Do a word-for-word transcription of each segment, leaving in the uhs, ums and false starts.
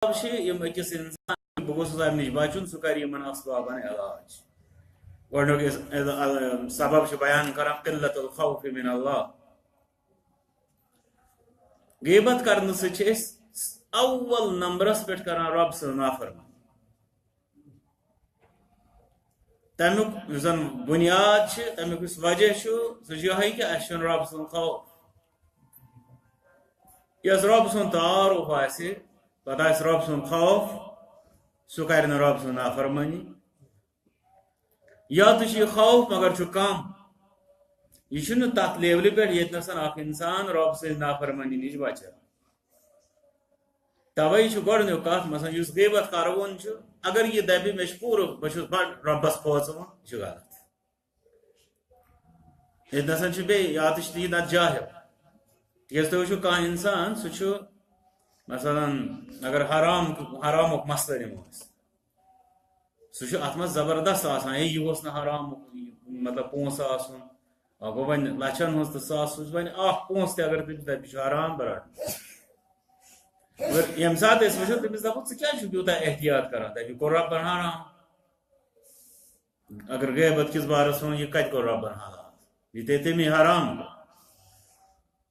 چھِ یِم أکِس اِنسان، بہٕ گوٚژھُس اَمہِ نِش بَچُن، سُہ کَرِ یِمَن اَسبابَن علاج۔ گۄڈٕنیُک یُس، ال-، ال-، سبب چھُ بیان کران قلت الخوف من اللہ۔ غیبت کرنہٕ سۭتۍ چھِ أسۍ اول نمبرس پٮ۪ٹھ کران رۄب سٕنٛز نافرمٲنی۔ تَمیُک یُس زَن بُنیاد چھِ، تَمیُک یُس وجہ چھُ، سُہ چھُ یِہوٚے کہِ اَسہِ چھُنہٕ رۄب سُنٛد خوف۔ یۄس رۄب سُنٛد تعارُف آسہِ، پتہٕ آسہِ رۄب سُنٛد خوف، سُہ کَرِ نہٕ رۄب سٕنٛز نافرمٲنی۔ یا تہِ چھُ یہِ خوف، مگر چھُ کم۔ یہِ چھُنہٕ تَتھ لیولہِ پٮ۪ٹھ ییٚتہِ نَسَن اَکھ اِنسان رۄب سٕنٛز نافرمٲنی نِش بچان۔ توے چھُ گۄڈٕنیُک کتھ، مثلاً، یُس غیبت کرون چھُ، اگر یہِ دپہِ، "مےٚ چھُ پوٗرٕ، بہٕ چھُس بڑٕ رۄبس کھوژان"، یہِ چھُ غلط۔ ییٚتہِ نسَن چھُ بیٚیہِ، یا تہِ چھُ یہِ نتہٕ جاہل۔ تِکیٛازِ تُہۍ وٕچھِو، کانٛہہ اِنسان، سُہ چھُ، مثلاً، اگر حرام، حرامُک مسلہٕ نِمو أسۍ، سُہ چھُ اتھ منٛز زبردست آسان، ہے، یہِ اوس نہٕ حرام، مطلب، پونٛسہٕ آسُن۔ آ، گوٚو وۄنۍ لچھن ہٕنٛز تہٕ ساس، سُہ چھُ وۄنۍ اکھ پونٛسہٕ تہِ اگر تٔمِس دپہِ، یہِ چھُ حرام بران۔ مگر ییٚمہِ ساتہٕ أسۍ وٕچھو، تٔمِس دپو، "ژٕ کیٛازِ چھُکھ یوٗتاہ احتیاط کران؟" دپہِ، "یہِ کوٚر رۄبن حرام۔" اگر غیبت کِس بارس منٛز، یہِ کتہِ کوٚر رۄبن حرام؟ یہِ تے تٔمی حرام کوٚر۔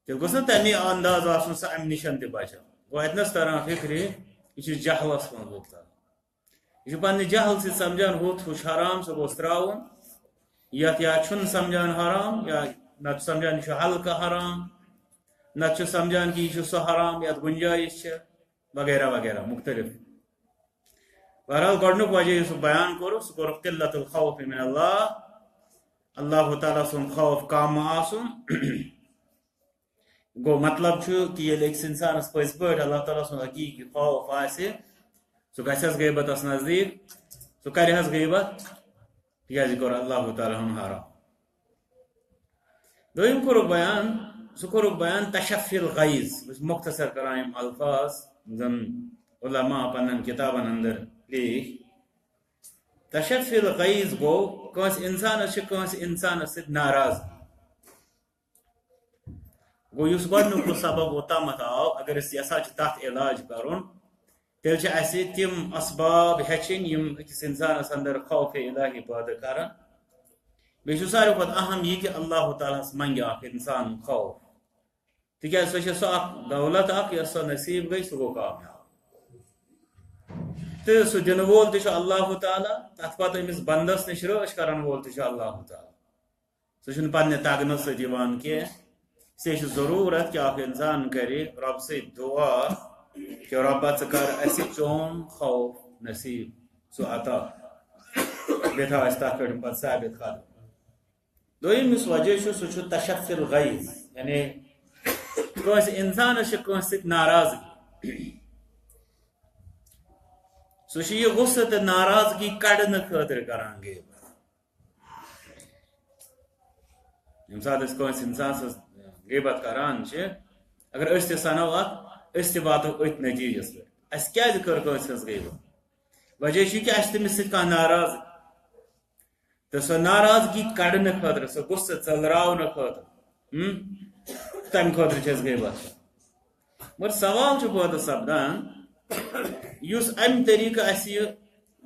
تیٚلہِ گوٚژھ نہ تَمی انداز آسُن سُہ اَمہِ نِش تہِ بچان۔ گوٚو اَتہِ نَس تران فِکرِ، یہِ چھُ جہلَس منٛز مُبتلا۔ یہِ چھُ پننہِ جہل سۭتۍ سمجھان، ہُتھ ہُہ چھُ حرام، سُہ گوٚژھ ترٛاوُن۔ یَتھ یا چھُنہٕ سمجھان حرام، یا نَتہٕ چھُ سمجھان یہِ چھُ ہلکہٕ حرام، نَتہٕ چھُ سمجھان کہِ یہِ چھُ سُہ حرام یَتھ گُنجٲیِش چھِ، وغیرہ وغیرہ مُختٔلِف۔ بہرحال، گۄڈٕنیُک وجہ یُس بہٕ بیان کوٚرُکھ، سُہ کوٚرُکھ قلت الخوف من اللہ، اللہ تعالیٰ سُنٛد خوف کم آسُن۔ گوٚو مطلب چھُ کہِ ییٚلہِ أکِس اِنسانَس پٔزۍ پٲٹھۍ اللہ تعالیٰ سُنٛد حقیٖقی خوف آسہِ، سُہ گژھِ حظ غیبتَس نزدیٖک، سُہ کَرِ حظ غیبت، تِکیٛازِ یہِ کوٚر اللہ تعالیٰ ہَن حرام۔ دوٚیِم کوٚرُکھ بیان، سُہ کوٚرُکھ بیان تشفی الغیظ۔ بہٕ چھُس مختصر کران یِم الفاظ، زَن علماء پننٮ۪ن کِتابَن اندر لیکھ۔ تشفی الغیظ گوٚو، کٲنٛسہِ اِنسانَس چھِ کٲنٛسہِ اِنسانَس سۭتۍ ناراضگی۔ گوٚو، یُس گۄڈٕنیُک سبب اوٚتامَتھ آو، اگر أسۍ یَژھان چھِ تَتھ علاج کَرُن، تیٚلہِ چھِ اَسہِ تِم اسباب ہیٚچھِنۍ، یِم أکِس اِنسانَس اندر خوف الٰہی پٲدٕ کَرَن۔ بیٚیہِ چھُ ساروی کھۄتہٕ اہم یہِ کہِ اللہ تعالیٰ ہَس منٛگہِ اَکھ اِنسان خوف۔ تِکیٛازِ سۄ چھےٚ سۄ اَکھ دولت اَکھ، یۄس سۄ نصیٖب گٔے، سُہ گوٚو کامیاب۔ تہٕ سُہ دِنہٕ وول تہِ چھُ اللہ تعالیٰ، تَتھ پَتہٕ أمِس بنٛدَس نِش رٲچھ کَرَن وول تہِ چھُ اللہ تعالیٰ۔ سُہ چھُنہٕ پننہِ تگنہٕ سۭتۍ یِوان کینٛہہ۔ ژےٚ چھِ ضروٗرت کہِ اکھ اِنسان کرِ رۄب سۭتۍ دُعا کہِ رۄبا، ژٕ کر اَسہِ چون خوف نصیب، سُہ عطا۔ بیٚیہِ تھاو اَسہِ تَتھ پٮ۪ٹھ پتہٕ ثابت قدم۔ دوٚیِم یُس وجہ چھُ، سُہ چھُ تشفی الغیظ، یعنی کٲنٛسہِ اِنسانَس چھِ کٲنٛسہِ سۭتۍ ناراضگی۔ سُہ چھُ یہِ غصہٕ تہٕ ناراضگی کڑنہٕ خٲطرٕ کران غیبت۔ ییٚمہِ ساتہٕ أسۍ کٲنٛسہِ اِنسان سٕنٛز غیبت کران چھِ، اگر أسۍ تہِ سَنو اَتھ، أسۍ تہِ واتو أتھۍ نٔتیٖجَس پٮ۪ٹھ۔ اَسہِ کیٛازِ کٔر کٲنٛسہِ ہٕنٛز غیبت؟ وجہ چھُ کہِ اَسہِ چھِ تٔمِس سۭتۍ کانٛہہ ناراض۔ تہٕ سۄ ناراضگی کڑنہٕ خٲطرٕ، سۄ غصہٕ ژٔلراونہٕ خٲطرٕ، ہم، تَمہِ خٲطرٕ چھِ أسۍ غیبت کران۔ مگر سوال چھُ پٲدٕ سپدان، یُس اَمہِ طریٖقہٕ اَسہِ یہِ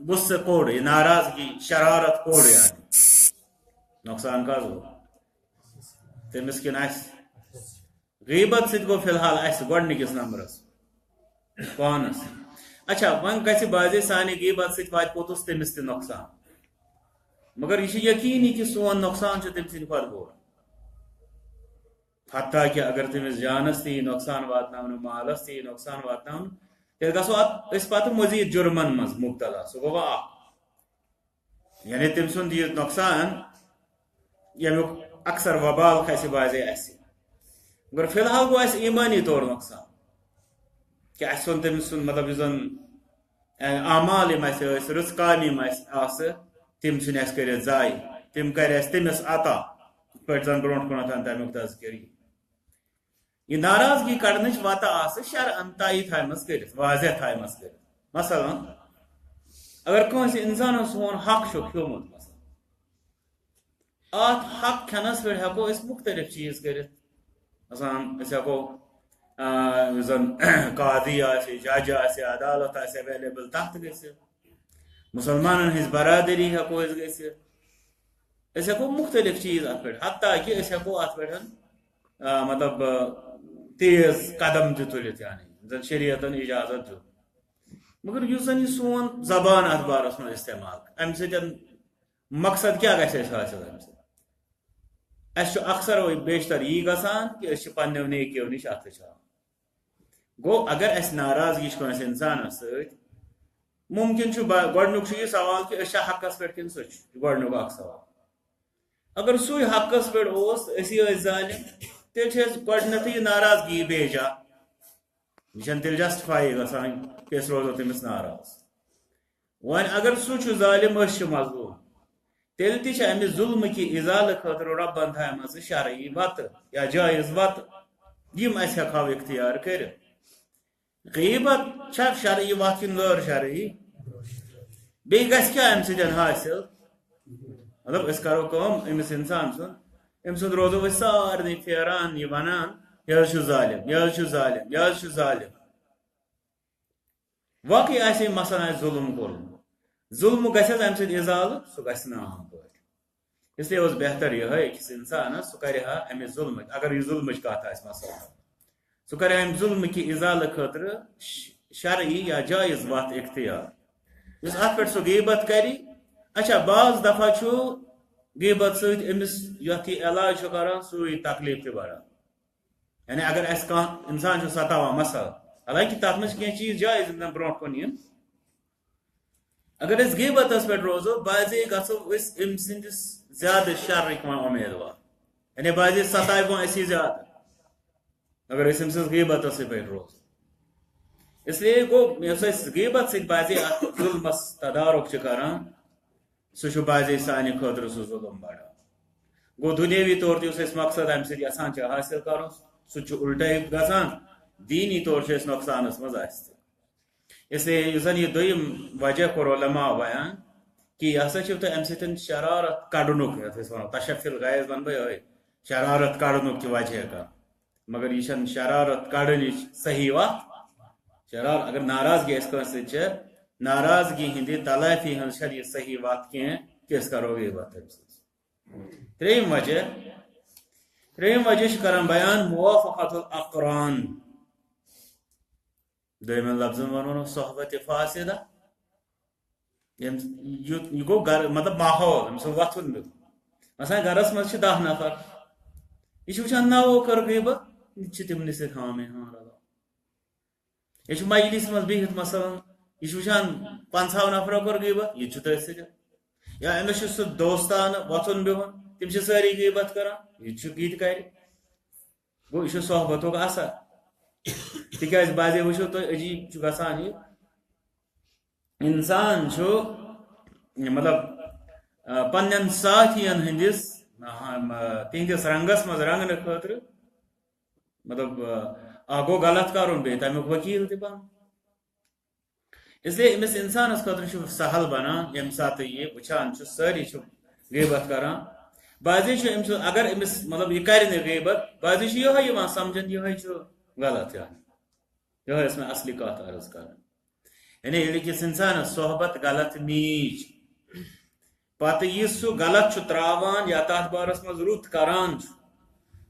غصہٕ کوٚڑ، یہِ ناراضگی، شرارت کوٚڑ، یعنی نۄقصان کَس گوٚو؟ تٔمِس کِنہٕ اَسہِ؟ غیبت سۭتۍ گوٚو فی الحال اَسہِ گۄڈٕنِکِس نمبرَس پانَس۔ اچھا، وۄنۍ گژھِ بعضے سانہِ غیبت سۭتۍ واتہِ پوٚتُس تٔمِس تہِ نۄقصان۔ مگر یہِ چھُ یقیٖنی کہِ سون نۄقصان چھُ تٔمۍ سٕنٛدِ کھۄتہٕ بوٚڑ۔ حتیٰ کہِ اگر تٔمِس جانَس تہِ یی نۄقصان واتناونہٕ، مالَس تہِ یی نۄقصان واتناونہٕ، تیٚلہِ گژھو اَتھ، أسۍ پَتہٕ مٔزیٖد جُرمَن منٛز مُبتلا۔ سُہ گوٚو اَکھ۔ یعنی تٔمۍ سُنٛد یہِ نۄقصان، ییٚمیُک اکثر وبال کھسہِ بعضے اَسہِ۔ مگر فی الحال گوٚو اَسہِ ایٖمٲنی طور نۄقصان۔ کہِ اَسہِ ژھُن تٔمۍ سُنٛد، مطلب، یُس زَن، اے، اعمال یِم اَسہِ ٲسۍ، رٕژ کامہِ یِم اَسہِ آسہٕ، تِم ژھٕنۍ اَسہِ کٔرِتھ ضایع۔ تِم کَرِ اَسہِ تٔمِس عطا، یِتھ پٲٹھۍ زَن برونٛٹھ کُنَتھ تَمیُک تذکرٕ یی۔ یہِ ناراضگی کڑنٕچ وتہ آسہٕ شرعن طے تھایمژ کٔرِتھ، واضح تھایمژ کٔرِتھ۔ مثلاً، اگر کٲنٛسہِ انسانن سون حق چھُ کھیوٚمُت، مثلاً، اتھ حق کھٮ۪نس پٮ۪ٹھ ہٮ۪کو أسۍ مُختٔلِف چیٖز کٔرِتھ۔ مثلاً، أسۍ ہٮ۪کو، آ، یُس زن قاضی آسہِ، جج آسہِ، عدالت آسہِ ایویلیبل، تتھ گژھِ۔ مسلمانن ہٕنٛز برادری ہٮ۪کو أسۍ گٔژھِتھ۔ أسۍ ہٮ۪کو مُختٔلِف چیٖز اَتھ پٮ۪ٹھ، حتیٰ کہِ أسۍ ہٮ۪کو اَتھ پٮ۪ٹھ، آ، مطلب، آ، تیز قدم تہِ تُلِتھ، یعنی زَن شریعتن اجازت دیُت۔ مگر یُس زَن یہِ سون زبان اَتھ بارس منٛز استعمال، اَمہِ سۭتۍ مقصد کیٛاہ گژھِ اَسہِ حٲصِل اَمہِ سۭتۍ؟ اَسہِ چھُ اکثر وۄنۍ بیشتر یی گژھان کہِ أسۍ چھِ پننیو نیکیو نِش اَتھٕ چھَلان۔ گوٚو، اگر اَسہِ ناراضگی چھِ کٲنٛسہِ اِنسانَس سۭتۍ، مُمکِن چھُ با-، گۄڈٕنیُک چھُ یہِ سوال کہِ أسۍ چھا حقَس پٮ۪ٹھ کِنہٕ سُہ چھُ؟ یہِ گۄڈٕنیُک اکھ سوال۔ اگر سُے حقَس پٮ۪ٹھ اوس تہٕ أسی ٲسۍ ظٲلِم، تیٚلہِ چھِ اَسہِ گۄڈٕنٮ۪تھٕے یہِ ناراضگی بیجا۔ یہِ چھَنہٕ تیٚلہِ جسٹِفاے گژھان کہِ أسۍ روزو تٔمِس ناراض۔ وۄنۍ اگر سُہ چھُ ظٲلِم، أسۍ چھِ مظلوٗم، تیٚلہِ تہِ چھِ اَمہِ ظُلمہٕ کہِ اِزالہٕ خٲطرٕ رۄبَن تھایمَژٕ شرعی وَتہٕ یا جٲیِز وَتہٕ، یِم اَسہِ ہٮ۪کہٕ ہاو اِختیار کٔرِتھ۔ غیبت چھا شرعی وَتھ کِنہٕ غٲر شرعی؟ بیٚیہِ گژھِ کیٛاہ اَمہِ سۭتۍ حٲصِل؟ مطلب، أسۍ کَرو کٲم، أمِس اِنسان سُنٛد، أمۍ سُنٛد روزو أسۍ سارنٕے پھیران، یہِ وَنان، "یہِ حظ چھُ ظٲلِم، یہِ حظ چھُ ظٲلِم، یہِ حظ چھُ ظٲلِم۔" واقعی آسہِ ہے مثلاً اَسہِ ظُلُم کوٚرمُت، ظُلمہٕ گژھِ حظ اَمہِ سۭتۍ اِزالہٕ؟ سُہ گژھِ نہٕ عام پٲٹھۍ۔ اس لیے اوس بہتر یِہوٚے أکِس اِنسانَس، سُہ کَرِ ہا اَمہِ ظُلمٕچ، اگر یہِ ظُلمٕچ کَتھ آسہِ مثلاً، سُہ کَرِ ہا اَمہِ ظُلمہٕ کہِ اِزالہٕ خٲطرٕ ش-، شرعی یا جٲیِز وَتھ اِختیار۔ یُس اَتھ پٮ۪ٹھ سُہ غیبت کَرِ، اچھا، بعض دفعہ چھُ غیبت سۭتۍ أمِس یَتھ یہِ علاج چھُ کَران، سُے تکلیٖف تہِ بَڑان۔ یعنی اگر اَسہِ کانٛہہ اِنسان چھُ ستاوان مثلاً، حالانکہِ تَتھ منٛز چھِ کینٛہہ چیٖز جٲیِز یِم زَن برونٛٹھ کُن یِن۔ اگر أسۍ غیبتس پٮ۪ٹھ روزو، بعضے گژھو أسۍ أمۍ سٕنٛدِس زیادٕ شرٕکۍ وۄنۍ اُمیدوار۔ یعنی بعضے ستاوِ وۄنۍ اَسی زیادٕ، اگر أسۍ أمۍ سٕنٛز غیبتس سۭتۍ پٮ۪ٹھ روزو۔ اس لیے گوٚو، یۄس أسۍ غیبت سۭتۍ بعضے اَتھ ظُلمس تدارُک چھِ کران، سُہ چھُ بعضے سانہِ خٲطرٕ سُہ ظُلم بڑان۔ گوٚو، دُنیٲوی طور تہِ یُس أسۍ مقصد اَمہِ سۭتۍ یژھان چھِ حٲصِل کرُن، سُہ تہِ چھُ اُلٹے گژھان، دیٖنی طور چھِ أسۍ نۄقصانس منٛز آسہِ تہِ۔ اس لیے یُس زن یہِ دوٚیِم وجہ کوٚر علماء بیان کہِ یہِ ہسا چھُ تۄہہِ اَمہِ سۭتۍ شرارت کڑنُک، یَتھ أسۍ وَنو تشفی الغیظ وَنہٕ بہٕ یِہوٚے، شرارت کڑنُک تہِ وجہ کانٛہہ۔ مگر یہِ چھَنہٕ شرارت کڑنٕچ صحیح وَتھ۔ شرار-، اگر ناراضگی اَسہِ کٲنٛسہِ سۭتۍ چھِ، ناراضگی ہِنٛدِ تلافی ہٕنٛز چھَنہٕ یہِ صحیح وَتھ کینٛہہ کہِ أسۍ کَرو غیبت تٔمۍ سٕنٛز۔ ترٛیٚیِم وجہ، ترٛیٚیِم وجہ چھُ کران بیان موافقت الاقران۔ دوٚیمٮ۪ن لفظن وَنو صحبت فاسدہ۔ ییٚمہِ، یُتھ، یہِ گوٚو گرٕ، مطلب، ماحول، أمِس اوس وۄتھُن دیُن۔ مثلاً، گرس منٛز چھِ دَہ نفر، یہِ چھُ وٕچھان، نَوو کٔر غیبت، یہِ تہِ چھُ تِمنٕے سۭتۍ ہاں میں ہاں رلاوان۔ یہِ چھُ مجلس منٛز بِہِتھ، مثلاً، یہِ چھُ وٕچھان، پنٛژاہو نفرو کٔر غیبت، یہِ تہِ چھُ تٔتھۍ سۭتۍ۔ یا أمِس چھُ سُہ دوستانہٕ وۄتھُن بِہُن، تِم چھِ سٲری غیبت کران، یہِ تہِ چھُ، یہِ تہِ کرِ۔ گوٚو، یہِ چھُ صحبتُک اثر۔ تِکیازِ بعضے وٕچھِو تُہۍ، عجیٖب چھُ گژھان یہِ، اِنسان چھُ، مطلب، آ، پننٮ۪ن ساتھین ہٕنٛدِس، آ، تِہنٛدِس رنگس منٛز رنگنہٕ خٲطرٕ، مطلب، آ، اکھ گوٚو غلط کرُن، بیٚیہِ تمیُک وکیٖل تہِ بنُن۔ اس لیے أمِس اِنسانَس خٲطرٕ چھُ سہل بنان، ییٚمہِ ساتہٕ یہِ وٕچھان چھُ، سٲری چھِ غیبت کران۔ بعضے چھُ أمۍ سُنٛد، اگر أمِس، مطلب، یہِ کرِ نہٕ غیبت، بعضے چھُ یِہوٚے یِوان سمجھن، یِہوٚے چھُ غلط، یعنی یِہوٚے ٲس مےٚ اصلی کَتھ عرض کرٕنۍ۔ یعنی ییٚلہِ أکِس اِنسانَس صحبت غلط نیٖج، پتہٕ یہِ سُہ غلط چھُ تراوان یا تَتھ بارَس منٛز رُت کران چھُ،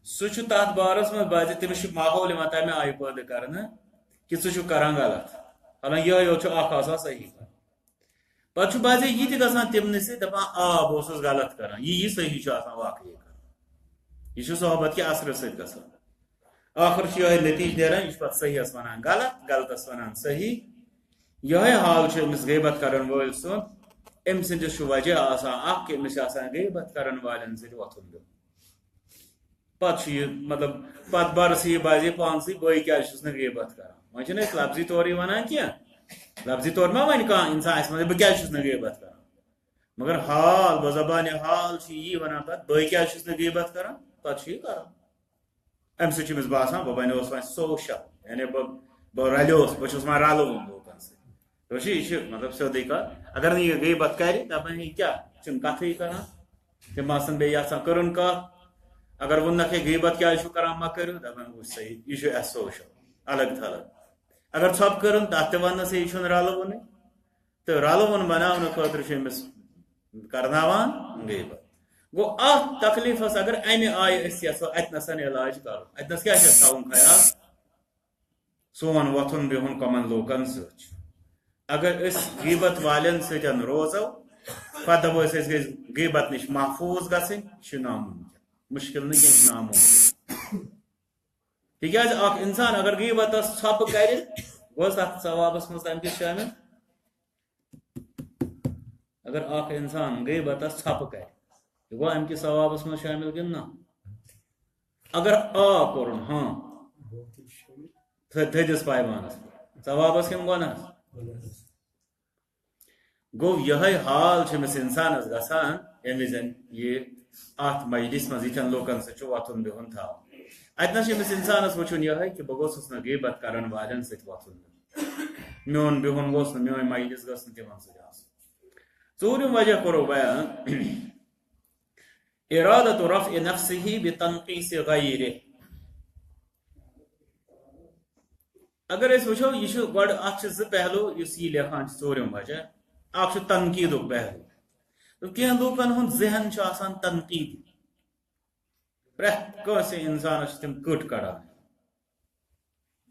سُہ چھُ تَتھ بارَس منٛز، بعضے تٔمِس چھُ ماحول یِوان تَمہِ آیہِ پٲدٕ کرنہٕ کہِ ژٕ چھُکھ کران غلط، حالانکہِ یِہوٚے یوت چھُ اکھ آسان صحیح۔ پتہٕ چھُ بعضے یہِ تہِ گژھان تِمنٕے سۭتۍ، دَپان، "آ، بہٕ اوسُس غلط کران، یی، یی صحیح چھُ آسان واقعی کرُن۔" یہِ چھُ صحبت کہِ اثرٕ سۭتۍ گژھان۔ ٲخر چھُ یِہوٚے نتیجہٕ نیران، یہِ چھُ پتہٕ صحیحس وَنان غلط، غلطس وَنان صحیح۔ یِہوٚے حال چھُ أمِس غیبت کرن وٲلۍ سُنٛد، أمۍ سٕنٛدِس چھُ وجہ آسان اکھ کہِ أمِس چھُ آسان غیبت کرن والٮ۪ن سۭتۍ وۄتھُن بِہُن۔ پتہٕ چھُ یہِ، مطلب، پتہٕ برسہٕ یہِ بعضے پانسٕے، "بہٕ کیازِ چھُس نہٕ غیبت کران؟" وۄنۍ چھِنہٕ أسۍ لفظی طورٕے وَنان کینٛہہ۔ لفظی طور ما وَنہِ کانٛہہ اِنسان اَسہِ، مطلب، "بہٕ کیازِ چھُس نہٕ غیبت کران؟" مگر حال، بزبانِ حال چھُ یی وَنان پتہٕ، "بہٕ کیازِ چھُس نہٕ غیبت کران؟" پتہٕ چھُ یہِ کران۔ اَمہِ سۭتۍ چھُ أمِس باسان، بہٕ بنیوس وۄنۍ سوشل، یعنی بہٕ، بہٕ رلیوس، بہٕ چھُس وۄنۍ رلوُن لوٗکن سۭتۍ۔ وٕچھ، یہِ چھِ، مطلب، سیوٚدُے کَتھ۔ اگر نہٕ یہِ غیبت کَرِ، دَپان، "یہِ کیٛاہ؟ یہِ چھُنہٕ کَتھٕے کَران۔" تِم آسَن بیٚیہِ یَژھان، کٔرٕن کَتھ۔ اگر ووٚننَکھ، "ہے، غیبت کیٛازِ چھُو کَران؟" مہ کٔرِو، دَپان، "وٕچھ سا، یہِ، یہِ چھُ اَسہِ سوشل۔" الگ تھلگ۔ اگر ژھۄپہٕ کٔرٕن، تَتھ تہِ وَننَس، یہِ چھُنہٕ رَلہٕ وُنُے۔ تہٕ رَلہٕ وُن بَناونہٕ خٲطرٕ چھُ أمِس کرناوان غیبت۔ گوٚو، اَتھ تکلیٖفَس اگر اَمہِ آیہِ أسۍ یَژھو اَتہِ نَسَن علاج کَرُن، اَتہِ نَس کیٛاہ چھِ اَسہِ تھاوُن خیال؟ سون وۄتھُن بِہُن کَمَن لوٗکَن سۭتۍ چھُ۔ اگر أسۍ غیبت والٮ۪ن سۭتۍ روزو، پَتہٕ دَپو أسۍ، أسۍ گٔے غیبت نِش محفوٗظ گژھٕنۍ، یہِ چھُ نامُمکِن۔ مُشکِل نہٕ کینٛہہ، یہِ چھُ نامُمکِن۔ تِکیٛازِ اَکھ اِنسان اگر غیبتَس ژھۄپہٕ کَرِ، گوٚو تَتھ ثوابَس منٛز تَمہِ کِس شٲمِل؟ اگر اَکھ اِنسان غیبتَس ژھۄپہٕ کَرِ، یہِ گوٚو اَمہِ کِس ثوابَس منٛز شٲمِل کِنہٕ نہ؟ اگر آ کوٚرُن، ہاں، تھٔ-، تھٔدِس پیمانَس پٮ۪ٹھ۔ ثوابَس کِنہٕ گۄناہَس؟ گوٚو، یِہوٚے حال چھُ أمِس اِنسانَس گژھان، ییٚمہِ وِزٮ۪ن یہِ اَتھ مجلِس منٛز یِتھٮ۪ن لوٗکَن سۭتۍ چھُ وۄتھُن بِہُن تھاوُن۔ اَتہِ نَس چھُ أمِس اِنسانَس وٕچھُن یِہوٚے کہِ بہٕ گوٚژھُس نہٕ غیبت کَرَن والٮ۪ن سۭتۍ وۄتھُن بِہُن۔ میون بِہُن گوٚژھ نہٕ، میٲنۍ مجلِس گٔژھ نہٕ تِمَن سۭتۍ آسُن۔ ژوٗرِم وجہ کوٚرُکھ بیان، إرادة رفع نفسه بتنقيص غيره۔ اگر أسۍ وٕچھو، یہِ چھُ گۄڈٕ، اَتھ چھِ زٕ پہلو، یُس یہِ لیکھان چھُ، ژوٗرِم وجہ۔ اَکھ چھُ تنقیٖدُک پہلو۔ تہٕ کینٛہہ لوٗکَن ہُنٛد ذہن چھُ آسان تنقیٖدی۔ پرٛٮ۪تھ کٲنٛسہِ اِنسانَس چھِ تِم کٔٹ کَڑان۔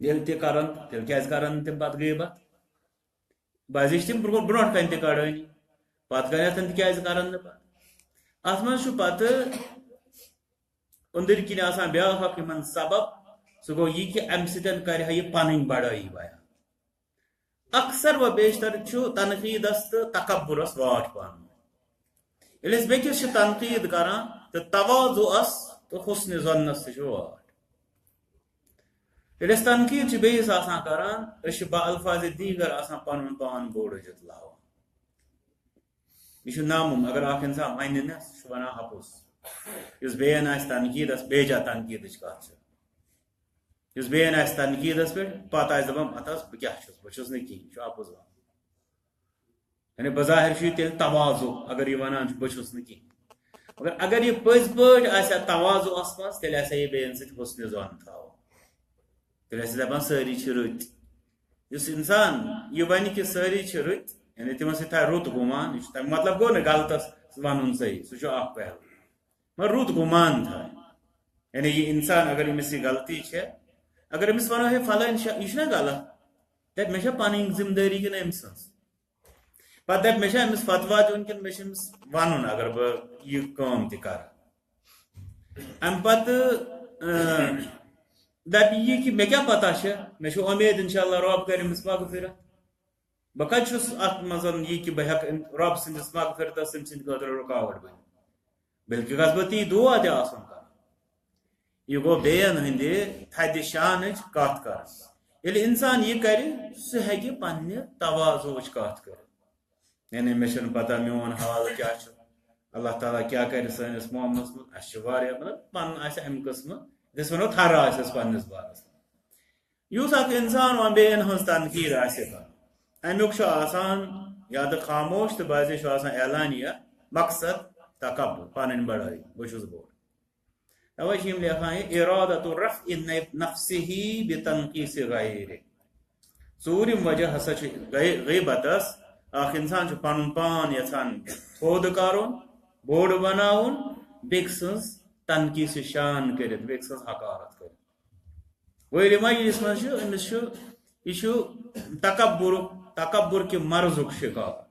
ییٚلہِ تہِ کَرَن، تیٚلہِ کیٛازِ کَرَن نہٕ تِم پَتہٕ غیبت؟ بہٕ حظ چھِ تِم برٛونٛہہ، برٛونٛٹھ کَنہِ تہِ کَڑٲنی۔ پَتہٕ کَنٮ۪تھ تہِ کیٛازِ کَرَن نہٕ پَتہٕ؟ اَتھ منٛز چھُ پَتہٕ أنٛدٕرۍ کِنۍ آسان بیٛاکھ اَکھ یِمَن سبب، سُہ گوٚو یہِ کہِ اَمہِ سۭتۍ کَرِ ہا یہِ پَنٕنۍ بَڑٲیی بیان۔ اکثر و بیشتر چھُ تنقیٖدس تہٕ تکبرس واٹھ پانہٕ ؤنۍ۔ ییٚلہِ أسۍ بیٚکِس چھِ تنقیٖد کران تہٕ تواضعس تہٕ حسن ظنس تہِ چھُ واٹھ۔ ییٚلہِ أسۍ تنقیٖد چھِ بیٚیِس آسان کران، أسۍ چھِ با الفاظ دیٖگر آسان پنُن پان بوٚڑ أژِتھ لاوان۔ یہِ چھُ نامُم، اگر اکھ انسان ونہِ نہ، سُہ چھُ ونان ہپُز۔ یُس بیٚین آسہِ تنقیٖدس، بیجا تنقیٖدٕچ کتھ چھِ۔ یُس بیٚیَن آسہِ تنقیٖدَس پٮ۪ٹھ، پَتہٕ آسہِ دَپان، "پَتہٕ حظ بہٕ کیٛاہ چھُس؟ بہٕ چھُس نہٕ کِہیٖنۍ۔" یہِ چھُ اَپُز وَنان۔ یعنی بظاہر چھُ یہِ تیٚلہِ تواضع، اگر یہِ وَنان چھُ، "بہٕ چھُس نہٕ کِہیٖنۍ۔" مگر اگر یہِ پٔزۍ پٲٹھۍ آسہِ ہا تواضعَس منٛز، تیٚلہِ آسہِ ہا یہِ بیٚیَن سۭتۍ حُسنِ ظن تھاوان۔ تیٚلہِ آسہِ دَپان، "سٲری چھِ رٕتۍ۔" یُس اِنسان یہِ وَنہِ کہِ سٲری چھِ رٕتۍ، یعنی تِمَن سۭتۍ تھاوِ رُت گُمان، یہِ چھُ تَمیُک مطلب گوٚو نہٕ غلطَس وَنُن صحیح، سُہ چھُ اَکھ پہلو۔ مگر رُت گُمان تھاوِ۔ یعنی یہِ اِنسان، اگر أمِس یہِ غلطی چھےٚ، اگر أمِس وَنو، "ہے، فلٲنۍ چھےٚ، یہِ چھُنہ غلط؟" دَپہِ، "مےٚ چھےٚ پَنٕنۍ ذِمہٕ دٲری کِنہٕ أمۍ سٕنٛز؟" پَتہٕ دَپہِ، "مےٚ چھےٚ أمِس فتوا دیُن کِنہٕ مےٚ چھُ أمِس وَنُن، اگر بہٕ یہِ کٲم تہِ کَرٕ؟" اَمہِ پَتہٕ، اۭں، دَپہِ یہِ کہِ، "مےٚ کیٛاہ پَتہ چھےٚ؟ مےٚ چھُ اُمید، اِنشاء اللہ، رۄب کَرِ أمِس مغفرت۔" بہٕ کَتہِ چھُس اَتھ منٛز یہِ کہِ بہٕ ہٮ۪کہٕ أمۍ، رۄب سٕنٛدِس مغفرتَس أمۍ سٕنٛدِ خٲطرٕ رُکاوَٹ بٔنِتھ؟ بلکہِ گژھٕ بہٕ تی دُعا تہِ آسُن کَرُن۔ یہِ گوٚو بیٚیَن ہٕنٛدِ تھدِ شانٕچ کَتھ کَرٕنۍ۔ ییٚلہِ اِنسان یہِ کَرِ، سُہ ہیٚکہِ پنٛنہِ تواضعٕچ کَتھ کٔرِتھ۔ یعنی مےٚ چھَنہٕ پَتہ میون حال کیٛاہ چھُ، اللہ تعالیٰ کیٛاہ کَرِ سٲنِس معاملَس منٛز۔ اَسہِ چھِ واریاہ، مطلب، پَنُن آسہِ اَمہِ قٕسمہٕ، یِتھ أسۍ وَنو، تھَرٕ آسٮ۪س پنٛنِس بارَس منٛز۔ یُس اکھ انسان وۄنۍ بیٚین ہٕنٛز تنقیٖد آسہِ کران، امیُک چھُ آسان یا تہٕ خاموش تہٕ بعضے چھُ آسان اعلانیہ، مقصد تکبر، پنٕنۍ بڑٲے، بہٕ چھُس بوٚڑ۔ توے چھِ یِم لیکھان یہِ ارادت رفع نفسه بتنقیص غیرہ۔ ژوٗرِم وجہ ہسا چھُ غی-، غیبتس، اکھ انسان چھُ پنُن پان یژھان تھوٚد کرُن، بوٚڑ بناوُن، بیٚکہِ سٕنٛز تنقیص شان کٔرِتھ، بیٚکہِ سٕنٛز حقارت کٔرِتھ۔ وٲلۍ مجلس منٛز چھُ، أمِس چھُ، یہِ چھُ تکبرُک، تکبر کہِ مرضُک شکار۔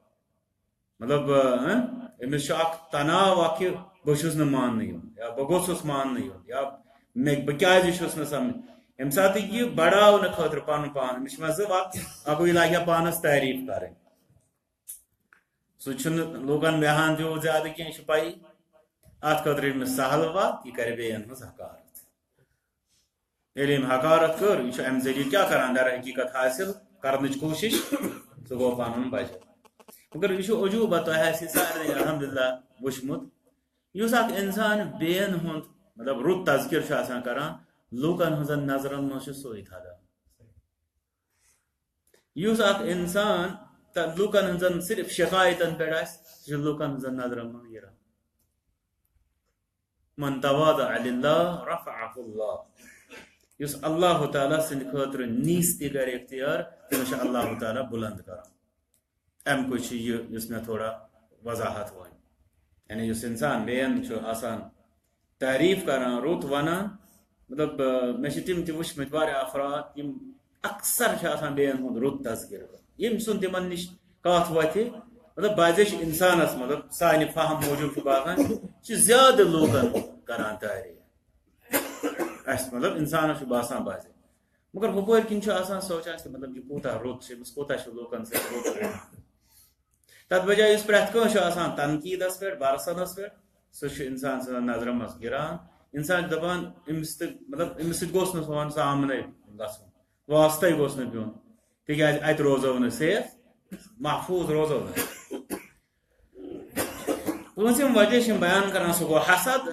مطلب، ہاں، أمِس چھُ اکھ تناو اکھ کہِ بہٕ چھُس نہٕ ماننہٕ یُن، یا بہٕ گوٚژھُس ماننہٕ یُن، یا مےٚ، بہٕ کیازِ چھُس نہٕ سمجھ۔ ییٚمہِ ساتہٕ یہِ بڑاونہٕ خٲطرٕ پنُن پان، أمِس چھِ وۄنۍ زٕ وَتہٕ، اَکُے لاگہِ ہا پانس تعریٖف کرٕنۍ۔ سُہ چھُنہٕ لوٗکن بیہان تیوٗت زیادٕ کینٛہہ، یہِ چھُ پَیی۔ اَتھ خٲطرٕ چھِ أمِس سہل وَتھ، یہِ کرِ بیٚین ہٕنٛز حقارت۔ ییٚلہِ أمۍ حقارت کٔر، یہِ چھُ اَمہِ ذٔریعہٕ کیٛاہ کران؟ در حقیٖقت حٲصِل کرنٕچ کوٗشِش، سُہ گوٚو پَنُن بچت۔ مگر یہِ چھُ عجوٗبہ، تۄہہِ آسہِ یہِ سارنٕے الحمدللہ وٕچھمُت، یُس اکھ اِنسان بیٚین ہُنٛد، مطلب، رُت تذکر چھُ آسان کران، لوٗکن ہٕنٛزن نظرن منٛز چھُ سُے تھدان۔ یُس اکھ اِنسان تہٕ لوٗکن ہٕنٛزن صرف شکایتن پٮ۪ٹھ آسہِ، سُہ چھُ لوٗکن ہٕنٛزن نظرن منٛز گِران۔ من تواضع للہ رفعہ اللہ۔ یُس اللہ تعالیٰ سٕنٛدِ خٲطرٕ نیٖستی کرِ اختیار، تٔمِس چھُ اللہ تعالیٰ بُلنٛد کران۔ اَمہِ کُے چھُ یہِ، یُس مےٚ تھوڑا وضاحت وۄنۍ۔ یعنی یُس اِنسان بیٚین چھُ آسان تعریٖف کران، رُت وَنان، مطلب، آ، مےٚ چھِ تِم تہِ وٕچھمٕتۍ واریاہ افراد، یِم اکثر چھِ آسان بیٚین ہُنٛد رُت تذکرٕ کران۔ ییٚمۍ سُنٛد تِمن نِش کَتھ وۄتھِ، مطلب، بعضے چھِ اِنسانَس، مطلب، سانہِ فہم موٗجوٗب چھُ باسان، چھِ زیادٕ لوٗکَن کران تعریٖف۔ اَسہِ، مطلب، اِنسانَس چھُ باسان بعضے۔ مگر ہُپٲرۍ کِنۍ چھُ آسان سونٛچان، کہِ، مطلب، یہِ کوٗتاہ رُت چھُ، أمِس کوٗتاہ چھُ لوٗکَن سۭتۍ رُت روزمُت۔ تَتھ بجایہِ یُس پرٛٮ۪تھ کٲنٛسہِ چھُ آسان تنقیٖدَس پٮ۪ٹھ، برسَنَس پٮ۪ٹھ، سُہ چھُ اِنسان سٕنٛزَن نظرَن منٛز گِران۔ اِنسان چھُ دَپان، أمِس تہٕ، مطلب، أمِس سۭتۍ گوٚژھ نہٕ سون سامنَے گژھُن، واسطَے گوٚژھ نہٕ پیوٚن، تِکیٛازِ اَتہِ روزو نہٕ safe، محفوٗظ روزو نہٕ۔ پوٗنٛژِم وجہ چھِ یِم بیان کران، سُہ گوٚو حسد۔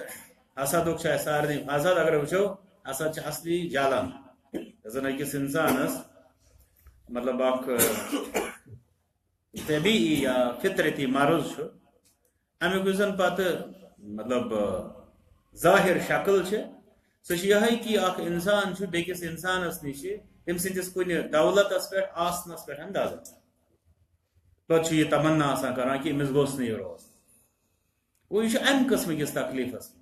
حسدُک چھُ اَسہِ سارنٕے، حسد اگر وٕچھو، حسد چھِ اصلی جلن، یۄس زن أکِس اِنسانس، مطلب، اکھ، اۭں، طبیعی یا فطرتی مرض چھُ۔ اَمیُک یُس زن پتہٕ، مطلب، اۭں، ظٲہِر شکل چھِ، سُہ چھُ یِہوٚے کہِ اکھ اِنسان چھُ بیٚکِس اِنسانس نِش تٔمۍ سٕنٛدِس کُنہِ دولتس پٮ۪ٹھ، آسنس پٮ۪ٹھ اندازٕ۔ پتہٕ چھُ یہِ تمنا آسان کران کہِ أمِس گوٚژھ نہٕ یہِ روزُن۔ گوٚو، یہِ چھُ امہِ قٕسمہٕ کِس تکلیٖفس منٛز۔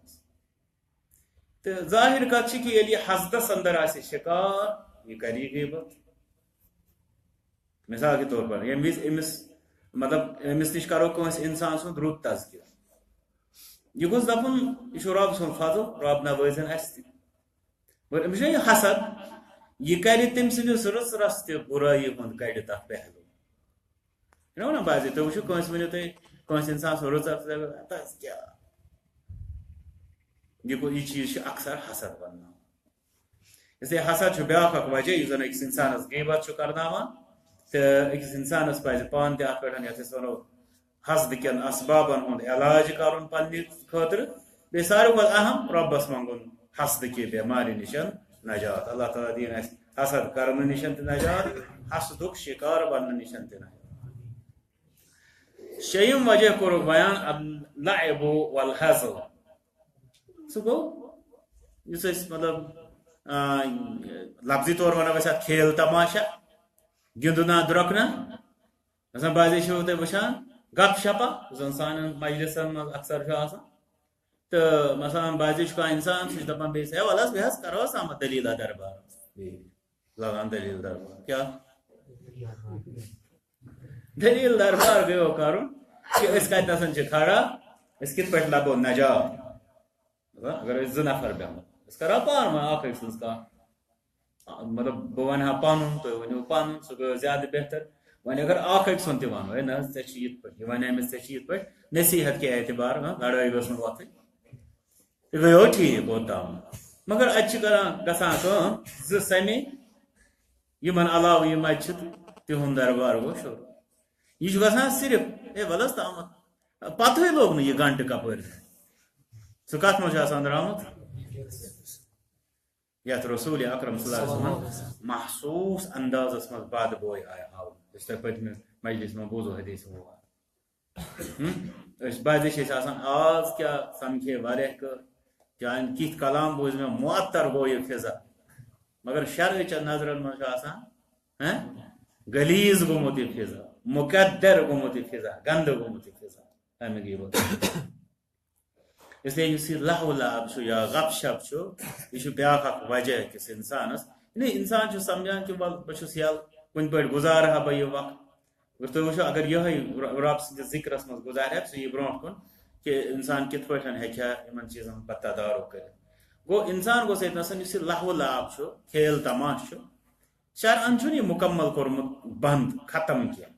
تہٕ ظٲہِر کتھ چھِ کہِ ییٚلہِ یہِ حسدس اندر آسہِ شکار، یہِ کرِ یہِ غیبت۔ مثال کے طور پر، ییٚمہِ وِزِ أمِس، مطلب، أمِس نِش کرو کٲنٛسہِ انسان سُنٛد رُت تذکرٕ، یہِ گوٚژھ دپُن، یہِ چھُ رۄب سُنٛد فضل، رۄب نوٲزِن اسہِ تہِ۔ مگر أمِس چھُ یہِ حسد، یہِ کرِ تٔمۍ سٕنٛدِس رٕژرس تہِ بُرٲیی ہُنٛد، کڑِ تتھ پہلو۔ چھِنہ وَنان بعضے، تُہۍ وٕچھِو کٲنٛسہِ، ؤنِو تُہۍ کٲنٛسہِ اِنسان سُنٛد رٕژ اَکھ، تَس کیٛاہ؟ یہِ گوٚو، یہِ چیٖز چھُ اکثر حسد بنان۔ اس لیے حسد چھُ بیٛاکھ اکھ وجہ، یُس زن أکِس اِنسانس غیبت چھُ کرناوان۔ تہٕ أکِس اِنسانس پزِ پانہٕ تہِ اتھ پٮ۪ٹھ، یتھ أسۍ ونو، حسد کٮ۪ن اسبابن ہُنٛد علاج کرُن پننہِ خٲطرٕ۔ بیٚیہِ ساروی کھۄتہٕ اہم، رۄبس منٛگُن حسد کہِ بٮ۪مارِ نِش نجات۔ اللہ تعالیٰ دِیِن اَسہِ حسد کرنہٕ نِش تہِ نجات، حسدُک شکار بننہٕ نِش تہِ نجات۔ شیٚیِم وجہ کوٚرُکھ بیان، اللعب والهزل۔ سُہ گوٚو، یُس أسۍ، مطلب، آ، لفظی طور ونو أسۍ اتھ کھیل تماشا، گِنٛدُنا درۄکنا۔ مثلاً بعضے چھِو تُہۍ وٕچھان گپ شپا، یُس زن سانٮ۪ن مجلسن منٛز اکثر چھُ آسان۔ تہٕ مثلاً بعضے چھُ کانٛہہ انسان، سُہ چھُ دپان بیٚیِس، "ہے، وَلہٕ حظ، بیٚہہ حظ، کرو حظ سا دٔلیٖلہ دربار۔" بیٚیہِ لاگان دٔلیٖل دربار۔ کیٛاہ؟ دٔلیٖل دربار گٔیو کرُن کہِ أسۍ کتہِ نسَن چھِ کھڑا، أسۍ کِتھ پٲٹھۍ لبو نجات؟ مطلب، اگر أسۍ زٕ نفر بیٚہمو، أسۍ کرو پانہٕ ؤنۍ اکھ أکۍ سٕنٛز کتھ۔ مطلب، بہٕ ونہٕ ہا پنُن، تُہۍ ؤنِو پنُن، سُہ گوٚو زیادٕ بہتر۔ وۄنۍ اگر اکھ أکۍ سُنٛد تہِ ونو، "ہے نہ حظ، ژےٚ چھِ یِتھ پٲٹھۍ، یہِ ونے مےٚ، ژےٚ چھِ یِتھ پٲٹھۍ"، نصیحت کہِ اعتبار، ہاں، لڑٲے گٔژھ نہٕ وۄتھٕنۍ۔ تہِ گٔیو ٹھیٖک اوٚتام۔ مگر اتہِ چھِ کران، گژھان کٲم، زٕ سمے، یِمن علاوٕ یِم اتہِ چھِ، تہٕ تِہُنٛد دربار گوٚو شروع۔ یہِ چھُ گژھان صرف، ہے، ولہٕ حظ تامَتھ۔ پتہٕے لوٚگ نہٕ یہِ گنٹہٕ کپٲرۍ۔ سُہ کتھ منٛز چھُ آسان درٛامُت؟ یتھ رسول اکرم صلی اللہ علیہ وسلم محسوس اندازس منٛز بد بوے آیہِ ہاونہٕ۔ یُس تۄہہِ پٔتمہِ مجلس منٛز بوٗزو حدیث مبارک۔ ہم؟ أسۍ بعضے چھِ أسۍ آسان، آز کیٛاہ سمکھے واریاہ کٲ-، چانہِ کِتھ کلام بوٗزۍ مےٚ، معطر گوٚو یہِ فضا۔ مگر شرعٕچن نظرن منٛز چھُ آسان، ہہ؟ غلیظ گوٚمُت یہِ فضا، مقدر گوٚمُت یہِ فضا، گندٕ گوٚمُت یہِ فضا۔ اَمہِ غیبت۔ اس لیے یُس یہِ لہو لعب چھُ یا غپ شپ چھُ، یہِ چھُ بیٛاکھ اکھ وجہ أکِس انسانس۔ یعنی انسان چھُ سمجھان کہِ وَل، بہٕ چھُس یَلہٕ، کُنہِ پٲٹھۍ گُزارٕ ہا بہٕ یہِ وقت۔ اگر تُہۍ وٕچھِو، اگر یِہوٚے ر-، رۄب سٕنٛدِس ذِکرَس منٛز گُزارِ ہا، سُہ یی برٛونٛٹھ کُن کہِ اِنسان کِتھ پٲٹھۍ ہیٚکہِ ہا یِمَن چیٖزَن پَتہٕ تدارُک کٔرِتھ۔ گوٚو، اِنسان گوٚژھ ییٚتہِ نَسَن، یُس یہِ لَہوٕ لعب چھُ، کھیل تماش چھُ، شرعن چھُنہٕ یہِ مُکمل کوٚرمُت بنٛد، ختم کینٛہہ۔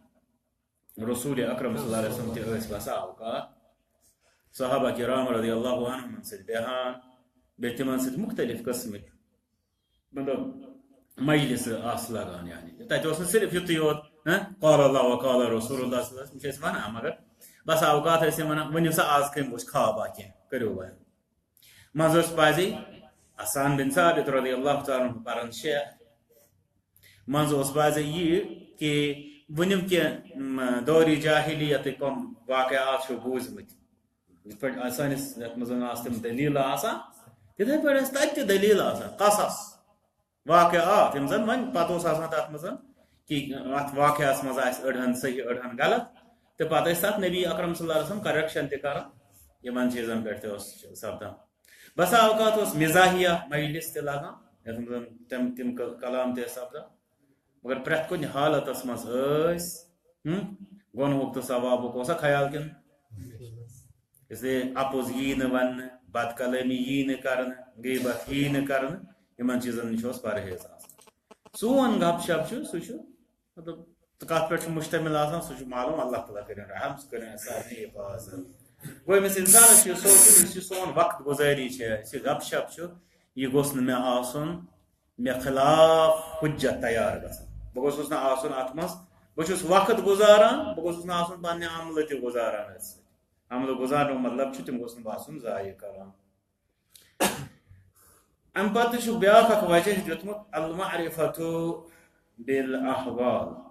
رسول اکرم صلی اللہ علیہ وسلم تہِ ٲسۍ بسا اوقات صحابہ کرام رضی اللہ عنہمن سۭتۍ بیٚہان، بیٚیہِ تِمن سۭتۍ مُختٔلِف قٕسمٕکۍ، مطلب، مجلس آسہٕ لگان، یعنی تتہِ اوس نہٕ صرف یُتُے یوت، ہہ، قال اللہ و قال رسول اللہ صلی اللہ علیہ وسلم چھِ أسۍ ونان، مگر بس اوقات ٲسۍ یِم ونان، "ؤنِو سا، آز کٔمۍ وٕچھ خوابا کینٛہہ، کٔرِو بیان۔" منٛز ٲس بعضی حسان بن ثابت رضی اللہ تعالیٰ عنہ پران شعر۔ منٛز اوس بعضی یہِ کہِ ؤنِو کینٛہہ، م، دورِ جاہلیتٕکۍ کۄم واقعات چھِو بوٗزمٕتۍ۔ یِتھ پٲٹھۍ سٲنِس یَتھ منٛز آسہٕ تِم دٔلیٖلہٕ آسان، تِتھَے پٲٹھۍ ٲسۍ تَتہِ تہِ دٔلیٖلہٕ آسان، قصص۔ واقعات، یِم زَن وۄنۍ پَتہٕ اوس آسان تَتھ منٛز کہِ اَتھ واقعس منٛز آسہِ أڑہَن صحیح، أڑہَن غلط، تہٕ پَتہٕ ٲسۍ تَتھ نبی اکرم صلی اللہ علیہ وسلم correction تہِ کران یِمن چیٖزن پٮ۪ٹھ تہِ اوس سپدان۔ بسا اوقات اوس مزاحیہ مجلس تہِ لگان، یَتھ منٛز زَن تِم، تِم ک-، کلام تہِ ٲسۍ سپدان، مگر پرٛٮ۪تھ کُنہِ حالتس منٛز ٲسۍ، ہُم، گۄنہُک تہٕ ثوابُک اوسا خیال کِنہٕ؟ اس لیے اپُز یی نہٕ وننہٕ، بد کلٲمی یی نہٕ کرنہٕ، غیبت یی نہٕ کرنہٕ، یِمن چیٖزن نِش اوس پرہیز آسان۔ سون گپ شپ چھُ، سُہ چھُ، مطلب، تہٕ کتھ پٮ۪ٹھ چھُ مشتمل آسان، سُہ چھُ معلوم، اللہ تعالیٰ کٔرِنۍ رحم، سُہ کٔرِنۍ اَسہِ سارنٕے حفاظت۔ گوٚو أمِس انسانس چھُ یہِ سونٛچُن، یُس یہِ سون وقت گُزٲری چھِ، یُس یہِ گپ شپ چھُ، یہِ گوٚژھ نہٕ مےٚ آسُن مےٚ خلاف حجت تیار گژھان۔ بہٕ گوٚژھُس نہٕ آسُن اتھ منٛز، بہٕ چھُس وقت گُزاران، بہٕ گوٚژھُس نہٕ آسُن پننہِ عملہٕ تہِ گُزاران أتھۍ سۭتۍ۔ عملہٕ گُزارنُک مطلب چھُ، تِم گوٚژھ نہٕ باسُن ضایع کران۔ امہِ پتہٕ چھُ بیٛاکھ اکھ وجہ دیُتمُت، المعرفة بالاحوال۔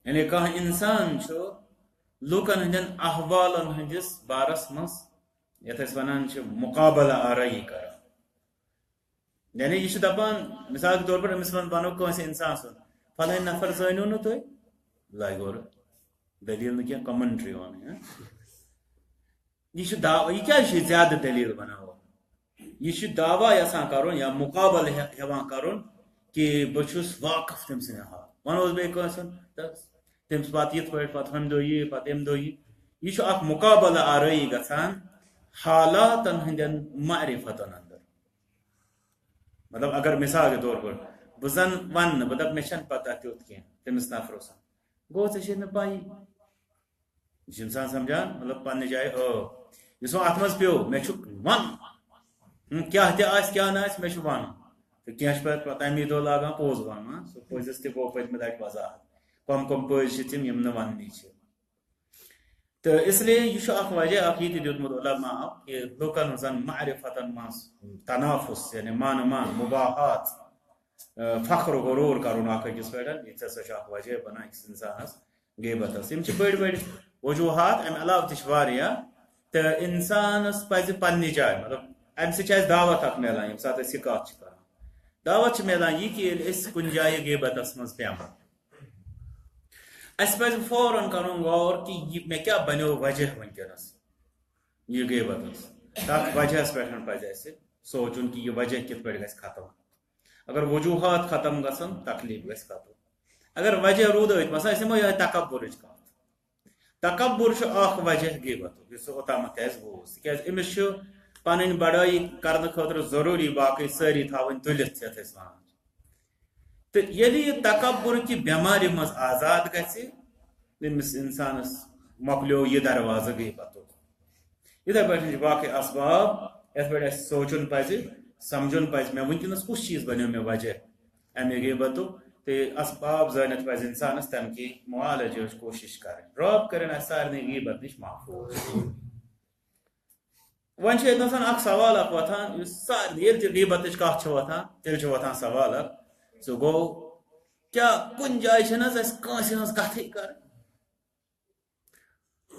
یعنی کانٛہہ انسان چھُ لوٗکن ہٕنٛدٮ۪ن احوالن ہٕنٛدِس بارس منٛز، یتھ أسۍ ونان چھِ، مقابلہٕ آرٲیی کران۔ یعنی یہِ چھُ دپان، مثال کے طور پر أمِس ون-، ونو کٲنٛسہِ انسان سُنٛد، "فلٲنۍ نفر زٲنِو نہٕ تُہۍ؟" لگہِ اورٕ دٔلیٖل نہٕ کینٛہہ، commentary ونٕنۍ، ہاں؟ یہِ چھُ دعویٰ، یہِ کیٛازِ چھُ یہِ زیادٕ دٔلیٖل بناوان؟ یہِ چھُ دعویٰ یژھان کرُن یا مقابلہٕ ہے-، ہٮ۪وان کرُن کہِ بہٕ چھُس واقف تٔمۍ سٕنٛدِ حال۔ ونو أسۍ بیٚیہِ کٲنٛسہِ ہُنٛد، تہٕ تٔمِس پتہٕ یِتھ پٲٹھۍ، پتہٕ ہُمہِ دۄہ یہِ، پتہٕ ییٚمہِ دۄہ یہِ۔ یہِ چھُ اکھ مقابلہٕ آرٲیی گژھان حالاتن ہٕنٛدٮ۪ن معرفتن اندر۔ مطلب، اگر مثال کے طور پر بہٕ زن ونہٕ نہٕ، بہٕ دپہٕ، "مےٚ چھَنہٕ پتہ تیُتھ کینٛہہ تٔمِس نفرٕ سُنٛد۔" گوٚو، ژےٚ چھے نہٕ پَیی۔ یہِ چھُ اِنسان سمجھان، مطلب، پننہِ جایہِ، آ، یُس وۄنۍ اَتھ منٛز پیوٚو، مےٚ چھُ وَنُن۔ ہُم، کیٛاہ تہِ آسہِ، کیٛاہ نہٕ آسہِ، مےٚ چھُ وَنُن۔ تہٕ کینٛہہ چھِ پَتہٕ، پَتہٕ تَمی دۄہ لاگان پوٚز وَنُن، ہاں، سُہ پوٚزِس تہِ گوٚو پٔتمہِ لَٹہِ وضاحت۔ کَم کَم پٔزۍ چھِ تِم، یِم نہٕ وَننٕے چھِ۔ تہٕ اس لیے یہِ چھُ اَکھ وجہ اَکھ یہِ تہِ دیُتمُت علماء کہِ لُکَن زَن معرفتَن منٛز تنافس، یعنی مان مان، مباحات، آ، فخر و غرور کرُن اکھ أکِس پٮ۪ٹھ، یہِ تہِ ہسا چھُ اکھ وجہ بنان أکِس انسانس غیبتس۔ یِم چھِ بٔڑۍ بٔڑۍ وجوہات، امہِ علاوٕ تہِ چھِ واریاہ۔ تہٕ انسانس پزِ پننہِ جایہِ، مطلب، امہِ سۭتۍ چھِ اسہِ دعوت اکھ میلان، ییٚمہِ ساتہٕ أسۍ یہِ کتھ چھِ کران۔ دعوت چھِ میلان یہِ کہِ ییٚلہِ أسۍ کُنہِ جایہِ غیبتس منٛز پیٚمو، اسہِ پزِ فوراً کرُن غور کہِ یہِ مےٚ کیٛاہ بنیو وجہ وٕنکیٚنس یہِ غیبتس۔ تتھ وجہس پٮ۪ٹھ پزِ اسہِ سونٛچُن کہِ یہِ وجہ کِتھ پٲٹھۍ گژھِ ختم۔ اگر وجوہات ختم گژھن، تکلیف گژھِ ختم۔ اگر وجہ روٗد أتھۍ، مثلاً، أسۍ نِمو یِہوٚے تکبرٕچ کتھ۔ تکبر چھُ اکھ وجہ غیبتُک، یُس سُہ اوٚتامتھ تہِ اَسہِ بوٗز۔ تِکیٛازِ أمِس چھُ پنٕنۍ بڑٲیی کرنہٕ خٲطرٕ ضروٗری باقٕے سٲری تھاوٕنۍ تُلِتھ، یتھ أسۍ ونان چھِ۔ تہٕ ییٚلہِ یہِ تکبر کہِ بٮ۪مارِ منٛز آزاد گژھِ، تٔمِس انسانس مۄکلیو یہِ دروازٕ غیبتُک۔ یِتھے پٲٹھۍ چھِ باقٕے اسباب، یتھ پٲٹھۍ اسہِ سونٛچُن پزِ، سمجھُن پزِ، مےٚ وٕنکیٚنس کُس چیٖز بنیو مےٚ وجہ امہِ غیبتُک، تہٕ اسباب زٲنِتھ پزِ انسانس تمہِ کہِ معالجٕچ کوٗشش کرٕنۍ۔ رب کرن اسہِ سارنٕے غیبت نِش محفوظ۔ وۄنۍ چھُ ییٚتہِ نَسَن اکھ سوال اکھ وۄتھان، یُس سارنٕے، ییٚلہِ تہِ غیبتٕچ کتھ چھِ وۄتھان، تیٚلہِ چھُ وۄتھان سوال اکھ، سُہ گوٚو، کیٛاہ کُنہِ جایہِ چھَنہٕ حظ اَسہِ کٲنٛسہِ ہٕنٛز کتھٕے کرٕنۍ؟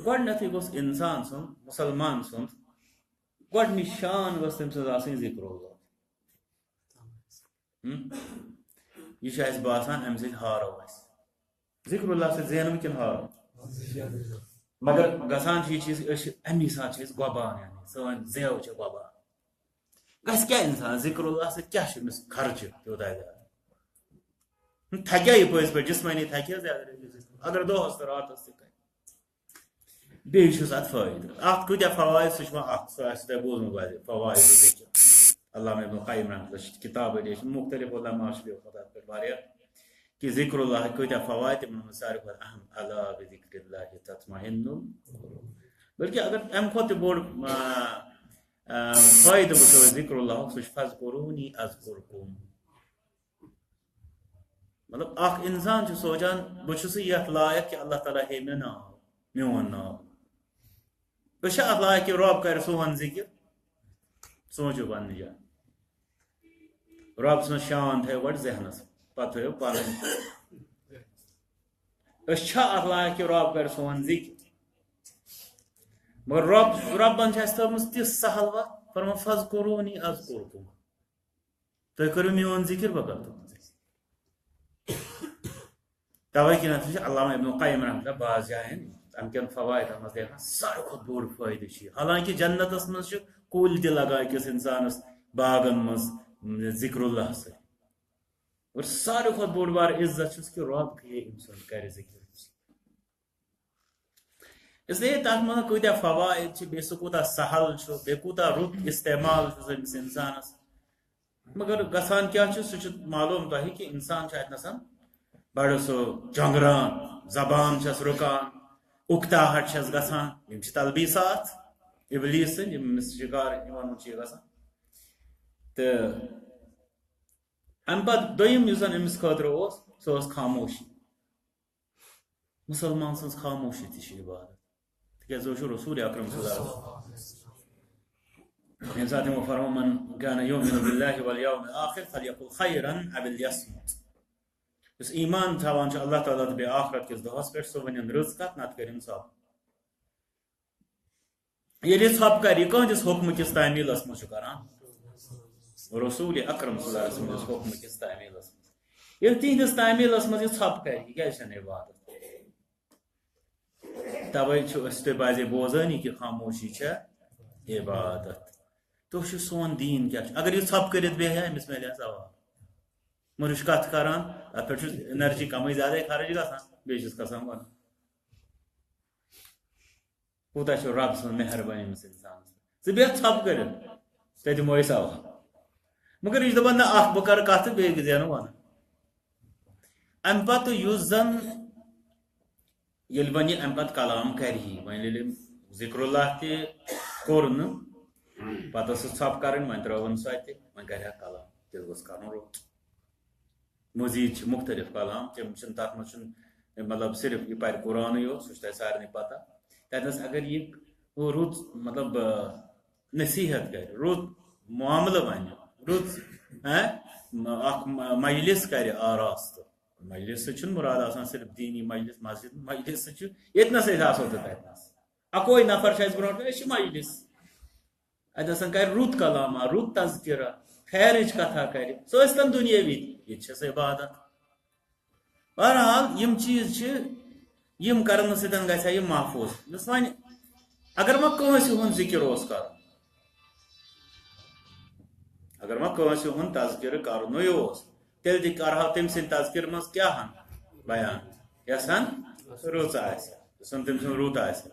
گۄڈٕنیتھٕے گوٚژھ انسان سُنٛد، مسلمان سُنٛد، گۄڈٕنِچ شان گٔژھ تٔمۍ سٕنٛز آسٕنۍ ذکر اللہ۔ ہم؟ یہِ چھُ اَسہِ باسان، اَمہِ سۭتۍ ہارو أسۍ۔ ذکر اللہ سۭتۍ زینہٕ بہٕ کِنہٕ ہارو؟ مگر گژھان چھُ یہِ چیٖز، أسۍ چھِ، اَمی ساتہٕ چھِ أسۍ گۄبان، یعنی سٲنۍ زیو چھِ گۄبان۔ گژھِ کیٛاہ اِنسان؟ ذکر اللہ سۭتۍ کیٛاہ چھُ أمِس خرچہٕ تیوٗتاہ زیادٕ؟ تھکیا یہِ پٔزۍ پٲٹھۍ؟ جسمٲنی تھکیا زیادٕ؟ اگر دۄہس تہٕ راتس تہِ کرِ۔ بیٚیہِ چھُس اتھ فٲیدٕ۔ اتھ کۭتیاہ فوائد، سُہ چھُ وۄنۍ اکھ، سُہ آسہِ تۄہہِ بوٗزمُت واریاہ۔ فوائد ذکر۔ علامہ ابن قیم رحمۃ اللہ چھِ کِتاب لیچھمٕژ، مختلف علماء چھِ لیوٗکھمُت اتھ پٮ۪ٹھ واریاہ، کہِ ذکر اللہ کۭتیاہ فوائد، تِمن منٛز ساروی کھۄتہٕ اہم، الا بذکر اللہ تطمئن القلوب۔ بلکہ اگر امہِ کھۄتہٕ تہِ بوٚڑ، آ، آ، فٲیدٕ وٕچھو أسۍ ذکر اللہ، سُہ چھُ فذکرونی اذکرکم۔ مطلب، اکھ انسان چھُ سونٛچان، بہٕ چھُسٕے یتھ لایق کہِ اللہ تعالیٰ ہیٚیہِ مےٚ ناو، میون ناو۔ بہٕ چھا اتھ لایق کہِ رب کرِ سون ذکر؟ سونٛچِو پننہِ جایہِ۔ رب سٕنٛز شان تھٲیِو گۄڈٕ ذہنس، پتہٕ تھٲیِو پنٕنۍ۔ أسۍ چھا اتھ لایق کہِ رب کرِ سون ذکر؟ مگر رب، ربن چھِ اَسہِ تھٲومٕژ تِژھ سہل وتھ، فرمان، "فذکرونی اذکرکم۔" تُہۍ کٔرِو میون ذِکِر، بہٕ کَرٕ تُہُنٛد ذِکِر۔ تَوَے کِنۍ ہسا چھِ علامہ ابن قیم رحمۃ اللہ بعض جایَن اَمہِ کٮ۪ن فوائدَن منٛز لیکھان، ساروی کھۄتہٕ بوٚڑ فٲیدٕ چھُ یہِ۔ حالانکہِ جنتَس منٛز چھِ کُلۍ تہِ لگان أکِس اِنسانَس باغَن منٛز ذِکر اللہ سۭتۍ۔ اور ساروی کھۄتہٕ بوٚڑ بار عزت چھُس کہِ رۄب کھیٚیہِ أمۍ سُنٛد، کَرِ ذِکر۔ اس لیے تَتھ منٛز کۭتیٛاہ فوائد چھِ، بیٚیہِ سُہ کوٗتاہ سہل چھُ، بیٚیہِ کوٗتاہ رُت استعمال چھُ أمِس اِنسانَس۔ مگر گژھان کیٛاہ چھُ، سُہ چھُ معلوم تۄہہِ کہِ اِنسان چھُ اَتہِ نَسَن بَڑٕ سُہ جۄنٛگران، زبان چھَس رُکان، اُکتاہٹ چھَس گژھان۔ یِم چھِ تلبیسات ابلیس سٕنٛدۍ، یِم أمِس شِکار یِمَن منٛز چھِ یہِ گژھان۔ تہٕ اَمہِ پَتہٕ دوٚیِم یُس زَن أمِس خٲطرٕ اوس، سُہ ٲس خاموشی۔ مُسلمان سٕنٛز خاموشی تہِ چھِ عبادت۔ تِکیٛازِ سُہ چھُ رسول اکرم صلی اللہ علیہ وسلم۔ ییٚمہِ ساتہٕ یِمو فرموو، "من کان یؤمن باللہ والیوم الآخر فلیقل خیرا او لیصمت۔" یُس ایمان تھاوان چھُ اللہ تعالیٰ تہٕ بیٚیہِ آخرت کِس دۄہس پٮ۪ٹھ، سُہ ونن رٕژ کتھ، نتہٕ کٔرِن ژۄپ۔ ییٚلہِ یہِ ژھۄپہٕ کرِ، یہِ کٕہٕنٛدِس حُکمہٕ کِس تعمیٖلس منٛز چھُ کران؟ رسول اکرم صلی اللہ علیہ وسلم حُکمہٕ کِس تعمیٖلس منٛز۔ ییٚلہِ تِہنٛدِس تعمیٖلس منٛز یہِ ژھۄپہٕ کرِ، یہِ کیٛازِ چھَنہٕ عبادت؟ توے چھُ أسۍ تۄہہِ بازے بوزٲنی کہِ خاموشی چھےٚ عبادت۔ تُہۍ چھُ سون دیٖن کیٛاہ چھُ؟ اگر یہِ ژھۄپہٕ کٔرِتھ بیٚہہِ ہا، أمِس میلہِ ہا ثواب۔ مگر یہِ چھُ کتھ کران، اتھ پٮ۪ٹھ چھُ انرجی کمٕے زیادے خرٕچ گژھان، بیٚیہِ چھُس کھسان ونُن۔ کوٗتاہ چھُ رب سٕنٛز مہربٲنی أمِس اِنسانَس پٮ۪ٹھ۔ ژٕ بیٚہہ ژھۄپہٕ کٔرِتھ، ژےٚ دِموے ثواب۔ مگر یہِ چھُ دَپان، نہ، اَکھ بہٕ کَرٕ کَتھ تہٕ بیٚیہِ زینہٕ وَنہٕ۔ اَمہِ پَتہٕ یُس زَن ییٚلہِ وۄنۍ یہِ اَمہِ پَتہٕ کلام کَرِ ہی، وۄنۍ ییٚلہِ أمۍ ذِکرُاللہ تہِ کوٚر نہٕ، پَتہٕ ٲسٕس ژھۄپہٕ کَرٕنۍ، وۄنۍ ترٛٲوٕن سۄ تہِ، وۄنۍ کَرِ ہا کلام، تیٚلہِ گوٚژھ کَرُن رُت۔ مزید چھِ مختلف کلام، تِم چھِنہٕ، تَتھ منٛز چھُنہٕ، مطلب، صرف یہِ پَرِ قرآنٕے یوت، سُہ چھُ تۄہہِ سارنٕے پَتہ۔ تَتہِ نَس اگر یہِ رُت، مطلب، نصیحت کَرِ، رُت معاملہٕ وَنہِ، رُت، ہہ، اَکھ م-، مجلس کَرِ آراستہٕ۔ مجلس سۭتۍ چھُنہٕ مُراد آسان صرف دیٖنی مجلس، مسجد مجلس سۭتۍ چھُ، ییٚتہِ نَس أسۍ آسو تہٕ تَتہِ نَس۔ اَکوے نفر چھُ اَسہِ برونٛٹھ کَنہِ، أسۍ چھِ مجلس۔ اَتہِ آسان کَرِ رُت کلامہ، رُت تذکرہ، خیرٕچ کتھا کَرِ، سُہ ٲسۍ تن دُنیٲوی تہِ، یہِ تہِ چھَس عبادت۔ بہرحال، یِم چیٖز چھِ، یِم کرنہٕ سۭتۍ گژھِ ہا یہِ محفوظ۔ یُس وۄنۍ، اگر وۄنۍ کٲنٛسہِ ہُنٛد ذِکِر اوس کَرُن، اگر وۄنۍ کٲنٛسہِ ہُنٛد تذکرٕ کَرُنُے اوس، تیٚلہِ تہِ کَرٕہاو تٔمۍ سٕنٛدِ تذکرٕ منٛز کیٛاہ ہن بیان؟ یۄس ہن رٕژ آسہِ، یۄس ہن تٔمۍ سُنٛد رُت آسہِ۔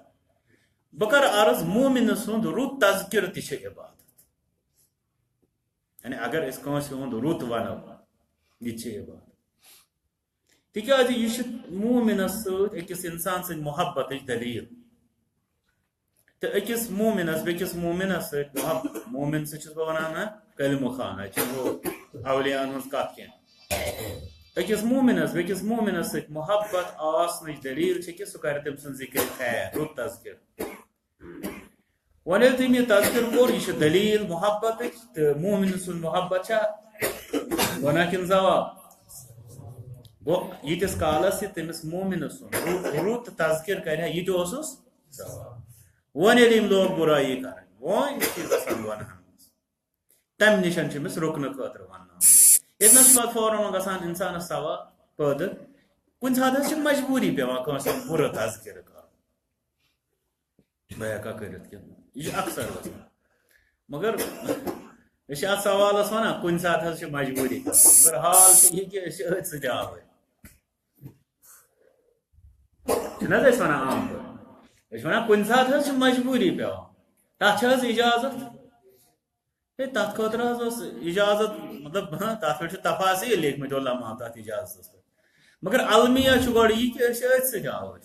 بہٕ کرٕ عرض، مومنہٕ سُنٛد رُت تذکرٕ تہِ چھِ عبادت۔ یعنی اگر أسۍ کٲنٛسہِ ہُنٛد رُت ونو، یہِ تہِ چھِ عبادت۔ تِکیٛازِ یہِ چھِ مومنس سۭتۍ أکِس انسان سٕنٛدِ محبتٕچ دلیٖل۔ تہٕ أکِس مومنس بیٚکِس مومنس سۭتۍ محبت، مومن سۭتۍ چھُس بہٕ ونان نہ کلمہٕ خانہ، چھُنہٕ ہُہ اولیاہن ہٕنٛز کتھ کینٛہہ۔ أکِس مومنس بیٚکِس مومنس سۭتۍ محبت آسنٕچ دلیٖل چھِ کہِ سُہ کرِ تٔمۍ سُنٛد ذِکرِ خیر، رُت تذکر۔ وۄنۍ ییٚلہِ تٔمۍ یہِ تذکر کوٚر، یہِ چھِ دلیٖل محبتٕچ، تہٕ مومن سُنٛد محبت چھا گۄناہ کِنہٕ ثواب؟ گوٚو، ییٖتِس کالس یہِ تٔمِس مومن سُنٛد رُت، رُت تذکر کرِ ہا، یہِ تہِ اوسُس ثواب۔ وۄنۍ ییٚلہِ أمۍ لوگ بُرٲیی کرٕنۍ، وۄنۍ چھِ گژھان گۄناہن منٛز۔ تَمہِ نِش چھِ أمِس رُکنہٕ خٲطرٕ وَننہٕ آمُت۔ ییٚتہِ نَس چھُ پَتہٕ فوراً گژھان اِنسانَس ثواب پٲدٕ۔ کُنہِ ساتہٕ حظ چھِ مجبوٗری پٮ۪وان کٲنٛسہِ ہُنٛد بُرٕ تذکرٕ کَرُن۔ بہٕ ہٮ۪کا کٔرِتھ کِنہٕ نہ؟ یہِ چھُ اکثر گژھان۔ مگر أسۍ چھِ اَتھ سوالَس وَنان، کُنہِ ساتہٕ حظ چھِ مجبوٗری کَرٕنۍ۔ مگر حال چھُ یہِ کہِ أسۍ چھِ أتھۍ سۭتۍ آوٕرۍ۔ چھِنہٕ حظ أسۍ وَنان عام پٲٹھۍ؟ أسۍ چھِ وَنان، کُنہِ ساتہٕ حظ چھِ مجبوٗری پٮ۪وان۔ تَتھ چھِ حظ اِجازت؟ ہے، تَتھ خٲطرٕ حظ اوس اِجازت، مطلب، ہاں، تَتھ پٮ۪ٹھ چھِ تفاصیٖل لیکھمٕتۍ علماہَن تَتھ اِجازتَس پٮ۪ٹھ۔ مگر المیہ چھُ گۄڈٕ یہِ کہِ أسۍ چھِ أتھۍ سۭتۍ آوٕرۍ۔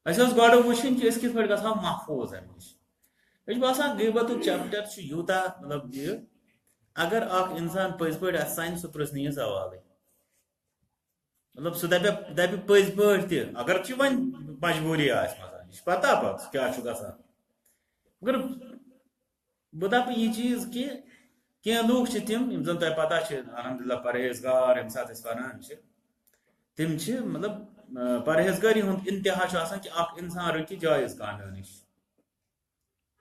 اَسہِ اوس گۄڈٕ وٕچھُن کہِ أسۍ کِتھ پٲٹھۍ گژھو محفوٗظ اَمہِ نِش۔ مےٚ چھُ باسان، غیبتُک chapter چھُ یوٗتاہ، مطلب، یہِ، اگر اکھ اِنسان پٔزۍ پٲٹھۍ اَتھ سَنہِ، سُہ پرٛژھنہٕ یہِ سوالٕے۔ مطلب، سُہ دَپہِ، دَپہِ پٔزۍ پٲٹھۍ تہِ، اگر چھِ وۄنۍ مجبوٗری آسہِ، مثلاً، یہِ چھِ پَتہ پَتہٕ کیٛاہ چھُ گژھان۔ مگر بہٕ دَپہٕ یہِ چیٖز کہِ کینٛہہ لوٗکھ چھِ تِم، یِم زَن تۄہہِ پَتہ چھِ، الحمدللہ، پرہیزگار، ییٚمہِ ساتہٕ أسۍ وَنان چھِ، تِم چھِ، مطلب، اَ، پرہیزگٲری ہُنٛد اِنتِہا چھُ آسان کہِ اَکھ اِنسان رُکہِ جٲیِز کامیو نِش۔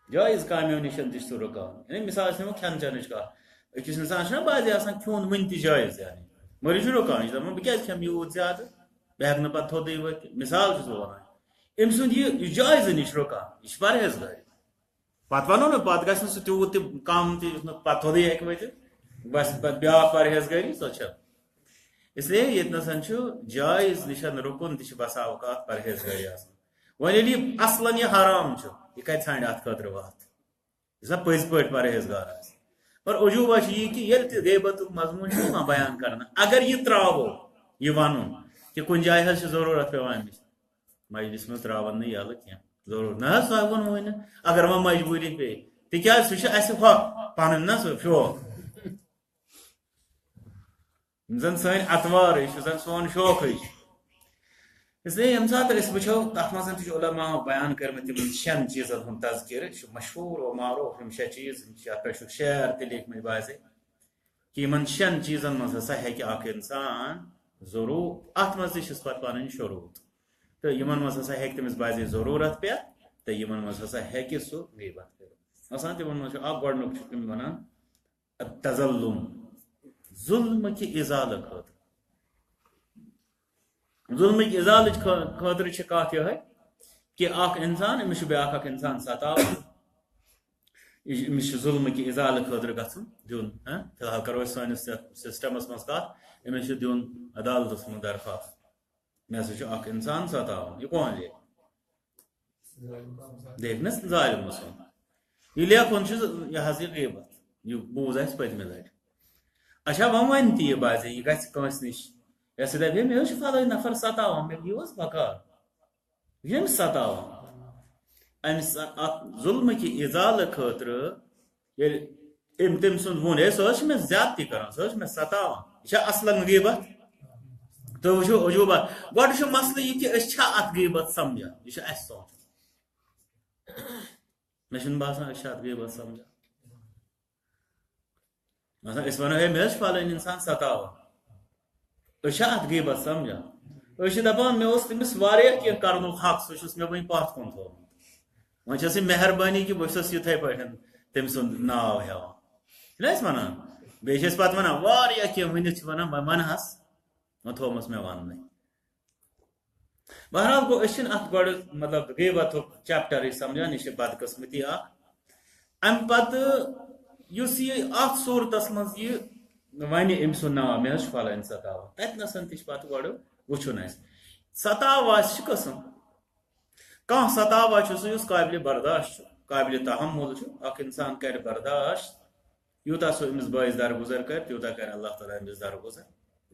جٲیِز کامیو نِش تہِ چھُ سُہ رُکان۔ یعنی، مِثال، أسۍ نِمو کھٮ۪ن چٮ۪نٕچ کَتھ۔ أکِس اِنسانَس چھُنہ بعضے آسان کھیوٚن وٕنہِ تہِ جٲیِز، یعنی مٔرِو چھُ رُکان، یہِ چھُ دَپان، "بہٕ کیٛازِ کھٮ۪مہٕ یوٗت زیادٕ؟ بہٕ ہٮ۪کہٕ نہٕ پَتہٕ تھوٚدُے ؤتھِتھ۔" مِثال چھُس بہٕ وَنان، أمۍ سُنٛد یہِ، یہِ جٲیزٕ نِش رُکان، یہِ چھِ پرہیز گٲری۔ پَتہٕ وَنو نہٕ، پَتہٕ گژھِ نہٕ سُہ تیوٗت تہِ کَم تہِ، یُتھ نہٕ پَتہٕ تھوٚدُے ہٮ۪کہِ ؤتھِتھ۔ بَس، بَ-، بیٛاکھ پرہیز گٲری، سۄ چھےٚ۔ اس لیے ییٚتہِ نَسَن چھُ جٲیز نِشَن رُکُن تہِ چھِ بسا اوقات پرہیز گٲری آسان۔ وۄنۍ ییٚلہِ یہِ اَصلَن یہِ حرام چھُ، یہِ کَتہِ ژھانٛڈِ اَتھ خٲطرٕ وَتھ؟ یُس زَن پٔزۍ پٲٹھۍ پرہیزگار آسہِ۔ پر عجوبہ چھُ یہِ کہِ ییٚلہِ تہِ غیبتُک مضموٗن چھُ یِوان بیان کرنہٕ، اگر یہِ ترٛاوو، یہِ وَنُن کہِ کُنہِ جایہِ حظ چھِ ضروٗرت پٮ۪وان أمِس، مجلس منٛز ترٛاوَن نہٕ یَلہٕ کینٛہہ۔ ضروٗر نہ حظ، سُہ ہا ووٚن وۄنۍ نہٕ۔ اگر وۄنۍ مجبوٗری پیٚیہِ، تِکیٛازِ سُہ چھُ اَسہِ ہۄ پَنٕنۍ نہ سُہ شوق۔ یِم زَن سٲنۍ اَتوارٕے چھِ، زَن سون شوقٕے چھُ۔ اس لیے ییٚمہِ ساتہٕ أسۍ وٕچھو، تَتھ منٛز تہِ چھُ علماء بیان کٔرمٕتۍ تِمَن شٮ۪ن چیٖزَن ہُنٛد تذکرٕ، یہِ چھُ مشہوٗر و معروٗف، یِم شےٚ چیٖز، یِم چھِ اَتھ پٮ۪ٹھ چھُ شعر تہِ لیکھمٕتۍ بعضے، کہِ یِمَن شٮ۪ن چیٖزَن منٛز ہسا ہیٚکہِ اَکھ اِنسان ضروٗر، اَتھ منٛز تہِ چھِس پَتہٕ پَنٕنۍ شروٗط، تہٕ یِمَن منٛز ہسا ہیٚکہِ تٔمِس بعضے ضروٗرت پٮ۪تھ، تہٕ یِمَن منٛز ہسا ہیٚکہِ سُہ غیبت کٔرِتھ۔ مثلاً تِمَن منٛز چھُ اَکھ، گۄڈٕنیُک چھُ تِم وَنان، التظلم، ظلم کہِ ازالہٕ خٲطرٕ۔ ظلمٕکۍ ازالٕچ خٲ-، خٲطرٕ چھِ کَتھ یِہوٚے کہِ اَکھ اِنسان، أمِس چھُ بیٛاکھ اَکھ اِنسان ستاوان، یہِ چھُ، أمِس چھُ ظلمہٕ کہِ ازالہٕ خٲطرٕ گژھُن دیُن۔ ہہ؟ فی الحال کَرو أسۍ سٲنِس یَتھ سسٹمَس منٛز کَتھ، أمِس چھُ دیُن عدالتَس منٛز درخواست، مےٚ ہسا چھُ اَکھ اِنسان ستاوان، یہِ کون لیکھِ؟ لیکھنَس ظالمَس وَن۔ یہِ لیکھُن چھُ یہِ حظ یہِ غیبت۔ یہِ بوٗز اَسہِ پٔتمہِ لَٹہِ۔ اچھا، وۄنۍ وَنہِ تہِ یہِ بعضے، یہِ گژھِ کٲنٛسہِ نِش۔ یَس یہِ دَپہِ، "ہے، مےٚ حظ چھُ فَلٲنۍ نفر ستاوان، مےٚ دِیِو حظ بکار۔" یہِ چھُ أمِس ستاوان۔ أمِس اَتھ ظُلمہٕ کہِ اِزالہٕ خٲطرٕ ییٚلہِ أمۍ تٔمۍ سُنٛد ووٚن، "ہے، سُہ حظ چھُ مےٚ زیادتی کران، سُہ حظ چھُ مےٚ ستاوان۔" یہِ چھا اصلاً غیبت؟ تُہۍ وٕچھِو عجوٗبہ، گۄڈٕ چھُ مسلہٕ یہِ کہِ أسۍ چھا اتھ غیبت سمجھان؟ یہِ چھُ اَسہِ سونٛچُن۔ مےٚ چھُنہٕ باسان أسۍ چھا اتھ غیبت سمجھان۔ مثلاً أسۍ ونو، "ہے، مےٚ حظ چھُ فلٲنۍ انسان ستاوان۔" أسۍ چھا اتھ غیبت سمجھان؟ أسۍ چھِ دپان، "مےٚ اوس تٔمِس واریاہ کینٛہہ کرنُک حق، سُہ چھُس مےٚ وۄنۍ پتھ کُن تھوٚومُت۔" وۄنۍ چھِ اَسہِ مہربٲنی کہِ بہٕ چھُس یِتھَے پٲٹھۍ تٔمۍ سُنٛد ناو ہٮ۪وان۔ چھِنہ أسۍ وَنان؟ بیٚیہِ چھِ أسۍ پَتہٕ وَنان، واریاہ کینٛہہ ؤنِتھ چھِ وَنان، "وۄنۍ وَن حظ، وۄنۍ تھوٚومَس مےٚ وَننٕے۔" بہرحال گوٚو، أسۍ چھِنہٕ اَتھ گۄڈٕ، مطلب، غیبتُک چیپٹرٕے سَمجھان، یہِ چھِ بدقٕسمتی اَکھ۔ اَمہِ پَتہٕ یُس یہِ اَتھ صوٗرتَس منٛز یہِ وَنہِ أمۍ سُنٛد ناو، "مےٚ حظ چھُ فَلٲنۍ ستاوان"، تَتہِ نَسَن تہِ چھِ پَتہٕ گۄڈٕ وٕچھُن اَسہِ۔ ستاو آسہِ چھِ قٕسٕم۔ کانٛہہ ستاوا چھُ سُہ، یُس قابلِ برداشت چھُ، قابلِ تحمل چھُ۔ اکھ انسان کرِ برداشت، یوٗتاہ سُہ أمِس بٲیِس درگُزر کرِ، تیوٗتاہ کرِ اللہ تعالیٰ أمِس درگُزر۔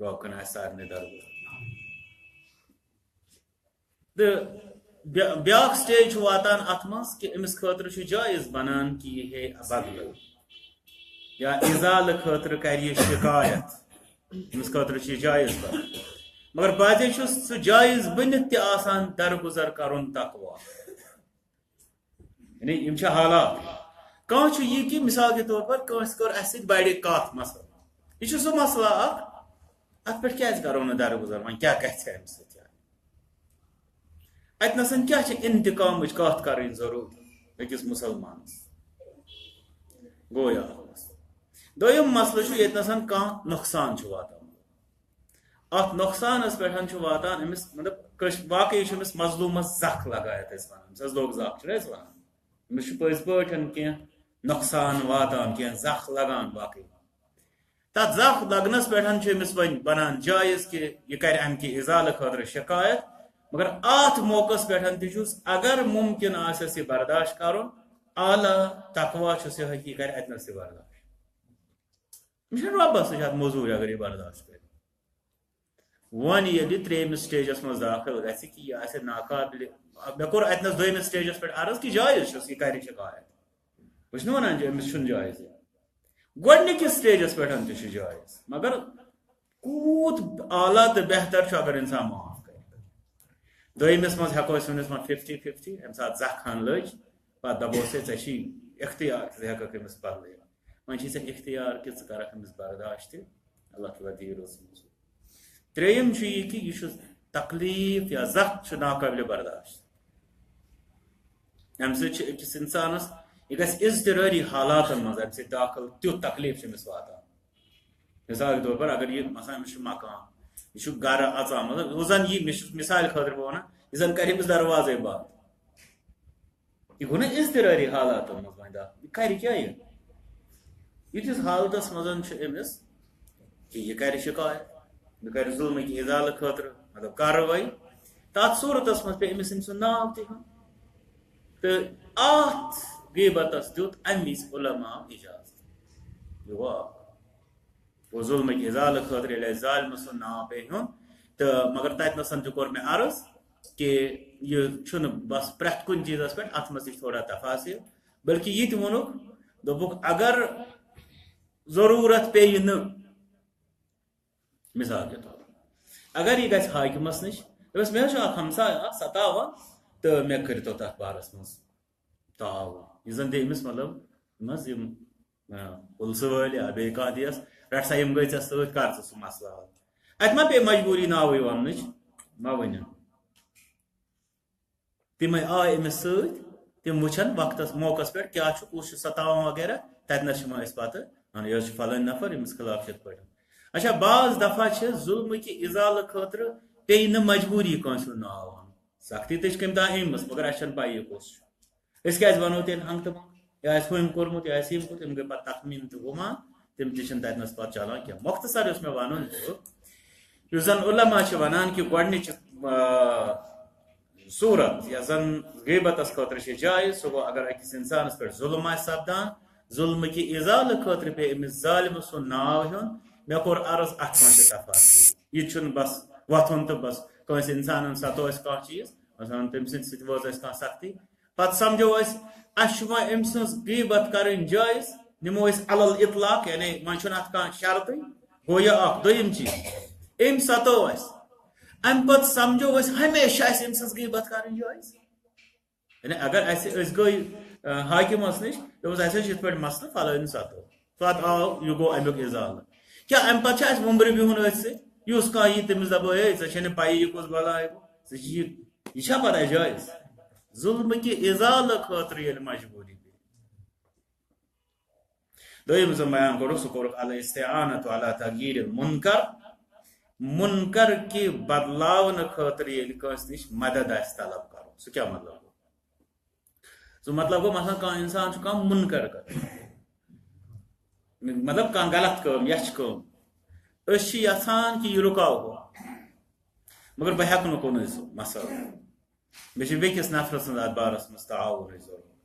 رۄب کٔرِن اَسہِ سارنٕے درگُزر۔ تہٕ بیا-، بیٛاکھ سٹیج چھُ واتان اَتھ منٛز کہِ أمِس خٲطرٕ چھُ جٲیِز بنان کہِ یہِ ہے بدلہٕ یا اِزالہٕ خٲطرٕ کرِ یہِ شِکایت۔ أمِس خٲطرٕ چھُ یہِ جٲیِز بنان۔ مگر بعضے چھُ سُہ جٲیِز بٔنِتھ تہِ آسان درگُزر کرُن تقوا۔ یعنی یِم چھِ حالات۔ کانٛہہ چھُ یہِ کہِ مثال کے طور پر کٲنٛسہِ کٔر اَسہِ سۭتۍ بَڑِ کَتھ مثلاً۔ یہِ چھُ سُہ مسلہٕ اَکھ، اَتھ پٮ۪ٹھ کیٛازِ کَرو نہٕ درگُزر؟ وۄنۍ کیٛاہ گژھِ اَمہِ سۭتۍ؟ اَتہِ نَسَن کیٛاہ چھِ انتقامٕچ کَتھ کَرٕنۍ ضروٗرت أکِس مُسلمانَس؟ گوٚو یہِ اَکھ مسلہٕ۔ دوٚیِم مسلہٕ چھُ ییٚتہِ نَسَن کانٛہہ نۄقصان چھُ واتان۔ اَتھ نۄقصانَس پٮ۪ٹھ چھُ واتان أمِس، مطلب، کٲش-، واقعی چھُ أمِس مظلوٗمَس زَکھ لَگان، یَتھ أسۍ وَنان، أمِس حظ لوٚگ زَکھ، چھُنہ أسۍ وَنان؟ أمِس چھُ پٔزۍ پٲٹھۍ کینٛہہ نۄقصان واتان، کینٛہہ زَکھ لَگان باقٕے۔ تَتھ زَکھ لَگنَس پٮ۪ٹھ چھُ أمِس وۄنۍ بَنان جٲیِز کہِ یہِ کَرِ اَمہِ کہِ اِزالہٕ خٲطرٕ شِکایت، مگر اَتھ موقعَس پٮ۪ٹھ تہِ چھُس، اگر مُمکِن آسٮ۪س یہِ برداشت کَرُن، اعلیٰ تقوا چھُس یِہوٚے کہِ یہِ کَرِ اَتہِ نَس تہِ برداشت۔ أمِس چھُنہٕ رۄبَس نِش اَتھ موٚزوٗرۍ اگر یہِ برداشت کَرِ۔ وۄنۍ ییٚلہِ ترٛیٚیمِس سٹیجَس منٛز داخل گژھِ کہِ یہِ آسہِ ناقابلِ، مےٚ کوٚر اَتہِ نَس دوٚیمِس سٹیجَس پٮ۪ٹھ عرض کہِ جٲیِز چھُس یہِ کَرِ شِکایت۔ بہٕ چھُس نہٕ وَنان زِ أمِس چھُنہٕ جٲیِز یہِ۔ گۄڈٕنِکِس سٹیجَس پٮ۪ٹھ تہِ چھُ جٲیِز، مگر کوٗت اعلیٰ تہٕ بہتر چھُ اگر اِنسان معاف کَرِ۔ دوٚیمِس منٛز ہٮ۪کو أسۍ ؤنِتھ وۄنۍ فِفٹی فِفٹی، ییٚمہِ ساتہٕ زَکھ ہَن لٔج، پَتہٕ دَپوس ہے، ژےٚ چھی اختیار، ژٕ ہٮ۪کَکھ أمِس بدلٲوِتھ۔ وۄنۍ چھُے ژےٚ اختیار کہِ ژٕ کَرَکھ أمِس برداشت تہِ، اللہ تعالیٰ دِیہِ رٕژ منظوٗری۔ ترٛیٚیِم چھُ یہِ کہِ یہِ چھُ تکلیٖف یا زَکھ چھُ ناقٲبلِ برداشت۔ اَمہِ سۭتۍ چھِ أکِس اِنسانَس، یہِ گژھِ اضطرٲری حالاتن منٛز اَمہِ سۭتۍ دٲخل، تیُتھ تکلیٖف چھُ أمِس واتان۔ مثال کے طور پر، اگر یہِ، مثلاً، أمِس چھُ مکان، یہِ چھُ گرٕ اژان، مطلب، یُس زن یہِ، مےٚ چھُ مثالہِ خٲطرٕ بہٕ ونان، یہِ زن کرِ أمِس دروازے بنٛد۔ یہِ گوٚو نا اضطرٲری حالاتن منٛز وۄنۍ دٲخل؟ یہِ کرِ کیٛاہ یہِ؟ یِتھِس حالتس منٛز چھُ أمِس کہِ یہِ کرِ شکایت، یہِ کرِ ظلمہٕ کہِ ازالہٕ خٲطرٕ، مطلب، کاروٲیی۔ تتھ صورتس منٛز پیٚیہِ أمِس أمۍ سُنٛد ناو تہِ ہیوٚن۔ تہٕ اتھ غیبتس دیُت امہِ وِزِ علماء اجازت۔ یہِ گوٚو اکھ۔ گوٚو ظلمٕکۍ ازالہٕ خٲطرٕ ییٚلہِ اَسہِ ظالمہٕ سُنٛد ناو پیٚیہِ ہیوٚن، تہٕ مگر تتہِ نَسَن تہِ کوٚر مےٚ عرض کہِ یہِ چھُنہٕ بس پرٛٮ۪تھ کُنہِ چیٖزس پٮ۪ٹھ، اتھ منٛز تہِ چھِ تھوڑا تفاصیل، بلکہِ یہِ تہِ ووٚنُکھ، دوٚپُکھ، اگر ضروٗرت پیٚیہِ نہٕ، مثال کے طور پر، اگر یہِ گژھِ حاکمس نِش، دوٚپُس، مےٚ حظ چھُ اکھ ہمساے اکھ ستاوان، تہٕ مےٚ کٔرۍتو تتھ بارس منٛز تعاون۔ یُس زن تہِ أمِس، مطلب، یِم حظ یِم، آ، پُلسہٕ وٲلۍ یا بیٚیہِ کانٛہہ تہِ ٲس، رَٹ سا، یِم گٔے ژےٚ سۭتۍ، کر ژٕ سُہ مسلہٕ حل۔ اَتہِ ما پیٚیہِ مجبوٗری ناوٕے وننٕچ؟ ما ؤنِو۔ تِمے آے أمِس سۭتۍ، تِم وٕچھن وقتس، موقعس پٮ۪ٹھ کیٛاہ چھُ، کُس چھُ ستاوان وغیرہ، تتہِ نس چھِ وۄنۍ أسۍ پتہٕ ونان، یہِ حظ چھُ فلٲنۍ نفر، أمِس خلاف چھِ یِتھ پٲٹھۍ۔ اچھا، بعض دفعہ چھِ ظلمہٕ کہِ ازالہٕ خٲطرٕ پیٚیہِ نہٕ مجبوٗری کٲنٛسہِ ہُنٛد ناو وَنُن۔ سختی تہِ چھِ کٔمۍ تام أنۍمٕژ، مگر اَسہِ چھَنہٕ پَیی کُس چھُ۔ أسۍ کیٛازِ وَنو تیٚلہِ ہنٛگتہٕ منٛگہٕ؟ یا آسہِ ہُمۍ کوٚرمُت، یا آسہِ ییٚمۍ کوٚرمُت، تِم گٔے پَتہٕ تخمیٖن تہٕ گُمان، تِم تہِ چھِنہٕ تَتہِ نَس پَتہٕ چَلان کینٛہہ۔ مۄختصر یُس مےٚ وَنُن چھُ، یُس زَن علماء چھِ وَنان کہِ گۄڈٕنِچہِ، آ، صوٗرت یۄس زَن غیبتَس خٲطرٕ چھِ جایز، سُہ گوٚو اگر أکِس اِنسانَس پٮ۪ٹھ ظُلم آسہِ سَپدان، ظُلمہٕ کہِ اِزالہٕ خٲطرٕ پیٚیہِ أمِس ظٲلمہٕ سُنٛد ناو ہیوٚن، مےٚ کوٚر عرض، اَتھ منٛز چھِ تفاصیٖل۔ یہِ چھُنہٕ بس وۄتھُن تہٕ بس کٲنٛسہِ اِنسانَن سَتو اَسہِ کانٛہہ چیٖز، مثلاً تٔمۍ سٕنٛدِ سۭتۍ وٲژ اَسہِ کانٛہہ سختی، پتہٕ سمجھو أسۍ، اَسہِ چھُ وۄنۍ أمۍ سٕنٛز غیبت کرٕنۍ جٲیز، نِمو أسۍ علی الاطلاق، یعنی وۄنۍ چھُنہٕ اَتھ کانٛہہ شرطٕے۔ گوٚو یہِ اَکھ۔ دوٚیِم چیٖز، أمۍ ستٲو اَسہِ، اَمہِ پتہٕ سمجھو أسۍ، ہمیشہِ چھِ اَسہِ أمۍ سٕنٛز غیبت کرٕنۍ جٲیز۔ یعنی اگر اَسہِ، أسۍ گٔے، آ، حاکمس نِش، دوٚپُس، اَسہِ حظ چھِ یِتھ پٲٹھۍ مسلہٕ، فلٲنۍ ستٲو۔ پتہٕ آو، یہِ گوٚو اَمیُک اِزالہٕ۔ کیٛاہ اَمہِ پتہٕ چھُ اَسہِ وُمبرِ بِہُن أتھۍ سۭتۍ؟ یُس کانٛہہ یی، تٔمِس دَپو، "ہے، ژےٚ چھےٚ نہٕ پَیی، یہِ کُس بَلاے گوٚو؟" ژےٚ چھِ یہِ، یہِ چھا پَتہٕ اَسہِ جٲیِز؟ ظُلمہٕ کہِ اِزالہٕ خٲطرٕ ییٚلہِ مجبوٗری پیٚیہِ۔ دوٚیِم یُس زَن بیان کوٚرُکھ، سُہ کوٚرُکھ الاستعانة على تغییر المنکر۔ مُنکر کہِ بدلاونہٕ خٲطرٕ ییٚلہِ کٲنٛسہِ نِش مدد آسہِ طلب کَرُن، سُہ کیٛاہ مطلب گوٚو؟ سُہ مطلب گوٚو، مثلاً، کانٛہہ اِنسان چھُ کانٛہہ مُنکر کران، مطلب، کانٛہہ غلط کٲم، یَچھِ کٲم۔ أسۍ چھِ یَژھان کہِ یہِ رُکاوہو، مگر بہٕ ہٮ۪کہٕ نہٕ کُنُے سُہ مسلہٕ۔ مےٚ چھِ بیٚکِس نفرٕ سٕنٛز اَتھ بارَس منٛز تعاوُنٕچ ضروٗرت۔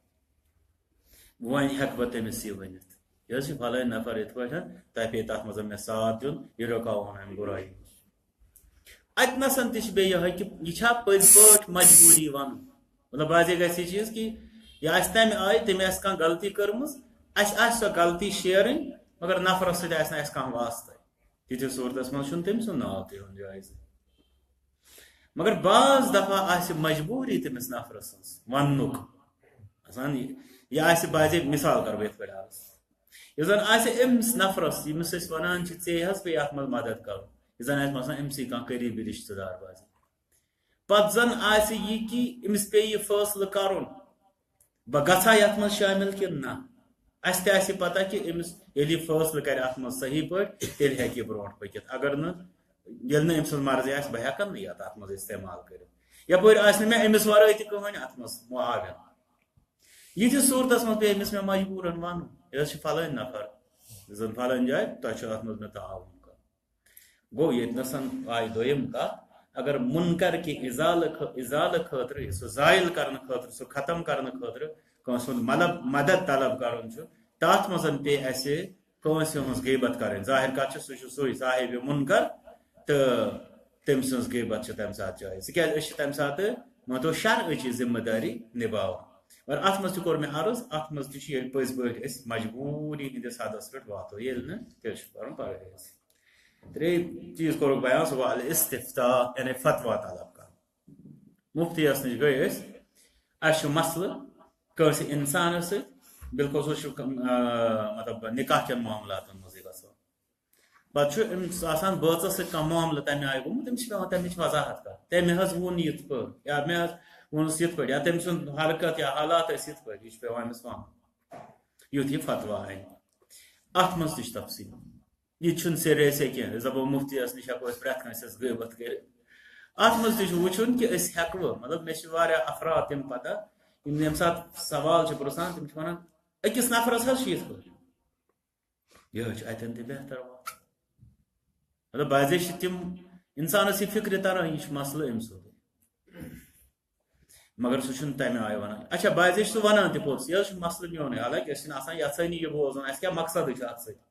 وۄنۍ ہٮ۪کہٕ بہٕ تٔمِس یہِ ؤنِتھ، "یہِ حظ چھِ فلٲنۍ نفر یِتھ پٲٹھۍ، تۄہہِ پیٚیہِ تَتھ منٛز مےٚ ساتھ دیُن، یہِ رُکاوہون اَمہِ بُرٲیی نِش۔" اَتہِ نَسَن تہِ چھِ بیٚیہِ یِہوٚے کہِ یہِ چھا پٔزۍ پٲٹھۍ مجبوٗری وَنُن؟ مطلب، بعضے گژھِ یہِ چیٖز کہِ یہِ آسہِ تَمہِ آیہِ، تٔمۍ آسہِ کانٛہہ غلطی کٔرمٕژ، اَسہِ آسہِ سۄ غلطی شیرٕنۍ، مگر نفرَس سۭتۍ آسہِ نہٕ اَسہِ کانٛہہ واسطَے۔ تِتھِس صوٗرتَس منٛز چھُنہٕ تٔمۍ سُنٛد ناو تہِ ہیوٚن جٲیزٕے۔ مگر بعض دفعہ آسہِ مجبوٗری تٔمِس نفرَس سٕنٛز وَننُک۔ آسان یہِ، یہِ آسہِ بعضے، مثال کَرٕ بہٕ یِتھ پٲٹھۍ عرض۔ یُس زَن آسہِ أمِس نفرَس، ییٚمِس أسۍ وَنان چھِ، "ژےٚ حظ پیٚیہِ اَتھ منٛز مدد کَرُن"، یُس زَن آسہِ، مثلاً، أمۍ سٕے کانٛہہ قریٖبی رِشتہٕ دار باسہِ۔ پتہٕ زن آسہِ یہِ کہِ أمِس پیٚیہِ یہِ فٲصلہٕ کرُن، بہٕ گژھا یتھ منٛز شٲمِل کِنہٕ نہ۔ اسہِ تہِ آسہِ پتہ کہِ أمِس ییٚلہِ یہِ فٲصلہٕ کرِ اتھ منٛز صحیح پٲٹھۍ، تیٚلہِ ہیٚکہِ یہِ برونٛٹھ پٔکِتھ۔ اگر نہٕ، ییٚلہِ نہٕ أمۍ سٕنٛز مرضی آسہِ، بہٕ ہٮ۪کن نہٕ یتھ اتھ منٛز استعمال کٔرِتھ۔ یپٲرۍ آسہِ نہٕ مےٚ أمِس ورٲے تہِ کٕہٕنۍ اتھ منٛز معاون۔ یِتھِس صوٗرتس منٛز پیٚیہِ أمِس مےٚ مجبوٗرن ونُن، یہِ حظ چھِ فلٲنۍ نفر، زن فلٲنۍ جایہِ، تۄہہِ چھُ اتھ منٛز مےٚ تعاوُن کرُن۔ گوٚو، ییٚتہِ نَسَن آیہِ دوٚیِم کَتھ، اگر مُنکر کہِ اِزالہٕ خٲ-، اِزالہٕ خٲطرٕ، سُہ زٲیِل کرنہٕ خٲطرٕ، سُہ ختم کرنہٕ خٲطرٕ کٲنٛسہِ ہُنٛد ملب-، مدد طلب کرُن چھُ، تَتھ منٛز پیٚیہِ اَسہِ کٲنٛسہِ ہٕنٛز غیبت کرٕنۍ۔ ظٲہِر کَتھ چھِ، سُہ چھُ سُے صاحبِ مُنکر، تہٕ تٔمۍ سٕنٛز غیبت چھِ تَمہِ ساتہٕ جٲیِز۔ تِکیٛازِ أسۍ چھِ تَمہِ ساتہٕ، مٲنۍ تو، شرعٕچ یہِ ذمہٕ دٲری نِباوان۔ مگر اَتھ منٛز تہِ کوٚر مےٚ عرض، اَتھ منٛز تہِ چھُ ییٚلہِ پٔزۍ پٲٹھۍ أسۍ مجبوٗری ہٕنٛدِس حدس پٮ۪ٹھ واتو، ییٚلہِ نہٕ، تیٚلہِ چھُ پَرُن پرہیز۔ ترٛیٚیِم چیٖز کوٚرُکھ بیان، سُہ گوٚو الاستفتاء، یعنی فتویٰ طلب کرُن۔ مُفتیَس نِش گٔے أسۍ، اَسہِ چھُ مسلہٕ کٲنٛسہِ اِنسانَس سۭتۍ، بالکل سُہ چھُ، آ، مطلب، نکاح کٮ۪ن معاملاتَن منٛزٕے گژھان۔ پَتہٕ چھُ أمِس آسان بٲژَس سۭتۍ کانٛہہ معاملہٕ تَمہِ آیہِ گوٚمُت، تٔمِس چھِ پٮ۪وان تَمِچ وضاحت کَرٕنۍ۔ تٔمۍ حظ ووٚن یِتھ پٲٹھۍ، یا مےٚ حظ ووٚنُس یِتھ پٲٹھۍ، یا تٔمۍ سُنٛد حرکت یا حالات ٲسۍ یِتھ پٲٹھۍ، یہِ چھُ پٮ۪وان أمِس وَنُن۔ یُتھ یہِ فتوا اَنہِ۔ اَتھ منٛز تہِ چھِ تفصیٖل۔ یہِ چھُنہٕ سیٚرے سیٚرے کینٛہہ، أسۍ دَپو مُفتیَس نِش ہٮ۪کو أسۍ پرٛٮ۪تھ کانٛہہ سٕنٛز غٲبت کٔرِتھ۔ اَتھ منٛز تہِ چھُ وٕچھُن کہِ أسۍ ہٮ۪کوٕ، مطلب، مےٚ چھِ واریاہ افراد تِم پَتہ، یِم ییٚمہِ ساتہٕ سوال چھِ پرٛژھان، تِم چھِ وَنان، أکِس نفرَس حظ چھِ یِتھ پٲٹھۍ۔ یہِ حظ چھُ اَتٮ۪ن تہِ بہتر وَتھ۔ مطلب، بعضے چھِ تِم اِنسانَس یہِ فِکرِ تَران، یہِ چھُ مسلہٕ أمۍ سُنٛدُے۔ مگر سُہ چھُنہٕ تَمہِ آیہِ وَنان۔ اچھا، بعضے چھُ سُہ وَنان تہِ پوٚز، یہِ حظ چھُ مسلہٕ میونُے، حالانکہِ أسۍ چھِنہٕ آسان یَژھٲنی یہِ بوزُن، اَسہِ کیٛاہ مقصدٕے چھُ اَتھ سۭتۍ؟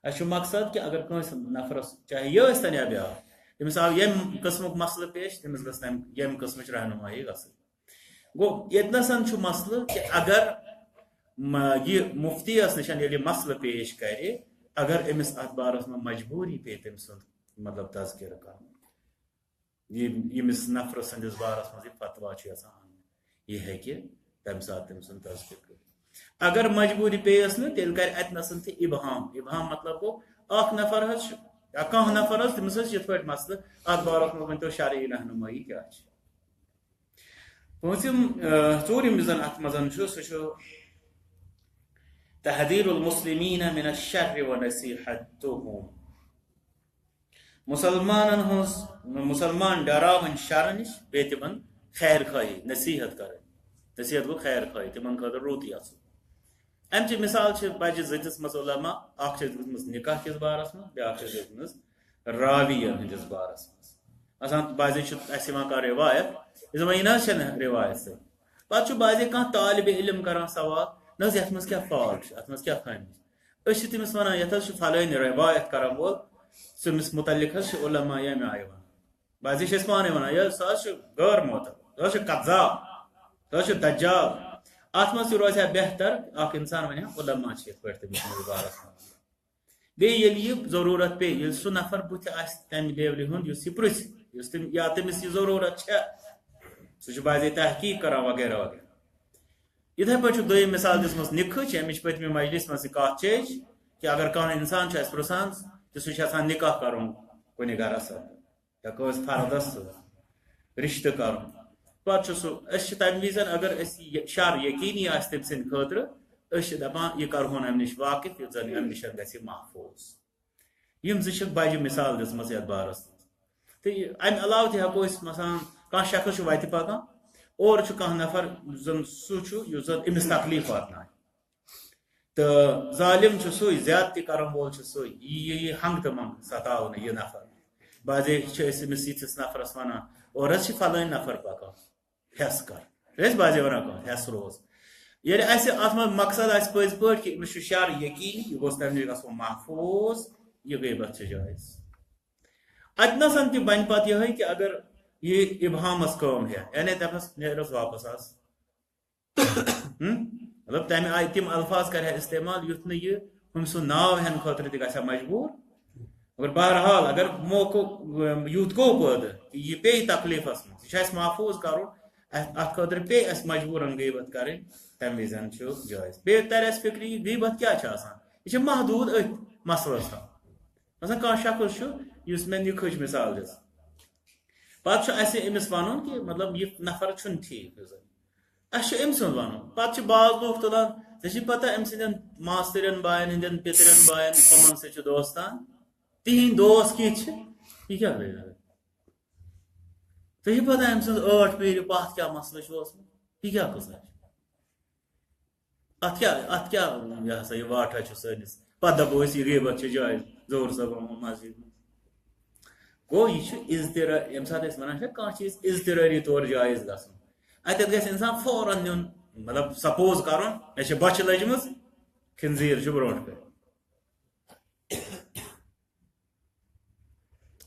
اَسہِ چھُ مقصد کہِ اگر کٲنٛسہِ نفرَس، چاہے یہِ ٲسۍ تَن یا بیٛاکھ، تٔمِس آو ییٚمہِ قٕسمُک مسلہٕ پیش، تٔمِس گٔژھ تَمہِ، ییٚمہِ قٕسمٕچ رہنمٲیی گژھٕنۍ۔ گوٚو، ییٚتہِ نَسَن چھُ مسلہٕ کہِ اگر م-، یہِ مُفتیَس نِش ییٚلہِ یہِ مسلہٕ پیش کَرِ، اگر أمِس اَتھ بارَس منٛز مجبوٗری پیٚیہِ تٔمۍ سُنٛد، مطلب، تذکرٕ کَرُن، یہِ-، ییٚمِس نفرٕ سٕنٛدِس بارَس منٛز یہِ فتوا چھُ یَژھان اَنُن، یہِ ہیٚکہِ تَمہِ ساتہٕ تٔمۍ سُنٛد تذکرٕ کٔرِتھ۔ اگر مجبوٗری پیٚیَس نہٕ، تیٚلہِ کَرِ اَتہِ نَسَن تہِ اِبہام۔ اِبہام مطلب گوٚو، اَکھ نفر حظ چھُ، یا کانٛہہ نفر حظ، تٔمِس حظ چھِ یِتھ پٲٹھۍ مسلہٕ، اَتھ بارَس منٛز ؤنۍ تو شرعی رہنمٲیی کیٛاہ چھِ۔ پوٗنٛژِم، آ، ژوٗرِم یُس زَن اَتھ منٛز چھُ، سُہ چھُ تحذیر المسلمین من الشر و نصیحتہم۔ مُسلمانَن ہٕنٛز، مُسلمان ڈراوٕنۍ شرٕ نِش، بیٚیہِ تِمَن خیر خواہی، نصیحت کَرٕنۍ۔ نصیحت گوٚو خیر خواہی، تِمَن خٲطرٕ رُت یَژھُن۔ اَمہِ چہِ مثال چھِ بَجہِ زٕ دِژمٕژ علماء، اَکھ چھِ دِژمٕژ نِکاح کِس بارَس منٛز، بیٛاکھ چھِ دِژمٕژ راویَن ہٕنٛدِس بارَس منٛز۔ آسان بعضے چھُ اَسہِ یِوان کانٛہہ رِوایت، یہِ دَپان، یہِ نہ حظ چھَنہٕ رِوایت صحیح۔ پَتہٕ چھُ بعضے کانٛہہ طالبِ علم کَران سوال، نہ حظ، یَتھ منٛز کیٛاہ fault چھُ، اَتھ منٛز کیٛاہ خٲمی چھِ؟ أسۍ چھِ تٔمِس وَنان، یَتھ حظ چھُ فَلٲنۍ رِوایت کَران وول، تٔمِس مُتعلِق حظ چھِ علماء ییٚمہِ آیہِ وَنان۔ بعضے چھِ أسۍ پانَے وَنان، یہِ سُہ حظ چھُ غٲر معتبر، سُہ حظ چھُ کذاب، سُہ حظ چھُ دجال۔ اَتھ منٛز تہِ روزِ ہا بہتر، اَکھ اِنسان وَنہِ ہا، علماء چھِ یِتھ پٲٹھۍ تٔمِس سٕنٛدِس بارَس منٛز۔ بیٚیہِ ییٚلہِ یہِ ضروٗرت پیٚیہِ، ییٚلہِ سُہ نفر بُتھِ آسہِ تَمہِ levelہِ ہُنٛد، یُس یہِ پرٛژھِ، یُس تٔمۍ، یا تٔمِس یہِ ضروٗرت چھےٚ، سُہ چھُ بعضے تحقیق کران وغیرہ وغیرہ۔ یِتھَے پٲٹھۍ چھُ دوٚیِم مثال دِژمٕژ نِکہٕچ، ییٚمِچ پٔتمہِ مجلِس منٛز یہِ کَتھ چھِ أسۍ، کہِ اگر کانٛہہ اِنسان چھُ اَسہِ پرٛژھان، کہِ سُہ چھُ یَژھان نِکاح کَرُن کُنہِ گَرَس اَنٛدر، یا کٲنٛسہِ فردَس سۭتۍ رِشتہٕ کَرُن۔ پَتہٕ چھُ سُہ، أسۍ چھِ تَمہِ وِزِ، اگر اَسہِ یہِ شَر یقیٖنی آسہِ تٔمۍ سٕنٛدِ خٲطرٕ، أسۍ چھِ دَپان، یہِ کَرہون اَمہِ نِش واقف، یُتھ زَن اَمہِ نِش گژھِ محفوٗظ۔ یِم زٕ چھِ بَجہِ مِثال دِژمٕژ یَتھ بارَس منٛز۔ تہٕ یہِ، اَمہِ علاوٕ تہِ ہٮ۪کو أسۍ، مثلاً، کانٛہہ شخص چھُ وَتہِ پَکان، اورٕ چھُ کانٛہہ نفر، یُس زَن سُہ چھُ، یُس زَن أمِس تکلیٖف واتنایہِ۔ تہٕ ظٲلِم چھُ سُے، زیادتی کَرَن وول چھُ سُے، یہِ یی ہنٛگہٕ تہٕ منٛگہٕ ستاونہٕ یہِ نفر۔ بعضے چھِ أسۍ أمِس یِتھِس نفرَس وَنان، اورٕ حظ چھِ فلٲنۍ نفر پَکان، ہٮ۪س کر۔ چھِ أسۍ بعضے وَنان کانٛہہ، ہٮ۪س روز۔ ییٚلہِ اَسہِ اَتھ منٛز مقصد آسہِ پٔزۍ پٲٹھۍ کہِ أمِس چھُ شر یقیٖنی، یہِ گوٚژھ تَمہِ نِش گژھُن محفوٗظ، یہِ غیبت چھِ جٲیِز۔ اَتہِ نَسَن تہِ بَنہِ پَتہٕ یِہوٚے کہِ اگر یہِ اِبہامَس کٲم ہٮ۪تھ، یعنی دَپنَس، "نیرَس واپَس آز۔" ہم؟ مطلب، تَمہِ آیہِ تِم الفاظ کَرِ ہا استعمال، یُتھ نہٕ یہِ ہُمۍ سُنٛد ناو ہٮ۪نہٕ خٲطرٕ تہِ گژھِ ہا مجبوٗر۔ مگر بہرحال، اگر موقعہٕ، یوٗت گوٚو پٲدٕ، یہِ پیٚیہِ تکلیٖفَس منٛز، یہِ چھُ اَسہِ محفوٗظ کَرُن، اَتھ، اَتھ خٲطرٕ پیٚیہِ اَسہِ مجبوٗرَن غیبت کَرٕنۍ، تَمہِ وِزٮ۪ن چھُ جٲیِز۔ بیٚیہِ تَرِ اَسہِ فِکرِ، یہِ غیبت کیٛاہ چھِ آسان؟ یہِ چھِ محدوٗد أتھۍ مسلَس تام۔ مثلاً، کانٛہہ شخص چھُ، یُس مےٚ نِکہٕچ مثال دِژ۔ پَتہٕ چھُ اَسہِ أمِس وَنُن کہِ، مطلب، یہِ نفر چھُنہٕ ٹھیٖک، یُس زَن اَسہِ چھُ أمۍ سُنٛد وَنُن۔ پَتہٕ چھِ باز لوٗکھ تُلان، ژےٚ چھِ پَتہ أمۍ سٕنٛدٮ۪ن ماستٕرٮ۪ن باین ہٕنٛدٮ۪ن پِترٮ۪ن باین کٕمَن سۭتۍ چھُ دوستان؟ تِہِنٛدۍ دوس کِتھۍ چھِ؟ یہِ کیٛاہ گٔے؟ ژےٚ چھِ پَتہ أمۍ سٕنٛز ٲٹھ پیٖرِ پَتھ کیٛاہ مسلہٕ چھُ اوسمُت؟ یہِ کیٛاہ قٕصہ چھُ؟ اَتھ کیٛاہ، اَتھ کیٛاہ، یہِ ہسا یہِ واٹھا چھُ سٲنِس؟ پَتہٕ دَپو أسۍ، یہِ غیبت چھِ جٲیِز، ظہوٗر صٲبَن ووٚن مسجد منٛز۔ گوٚو، یہِ چھُ اضطرا-، ییٚمہِ ساتہٕ أسۍ وَنان چھِ کانٛہہ چیٖز اضطرٲری طور جٲیِز گژھُن، اَتٮ۪تھ گژھِ اِنسان فوراً نیُن، مطلب، سپوز کَرُن، مےٚ چھِ بۄچھِ لٔجمٕژ، خنزیٖر چھُ برونٛٹھ کَنہِ۔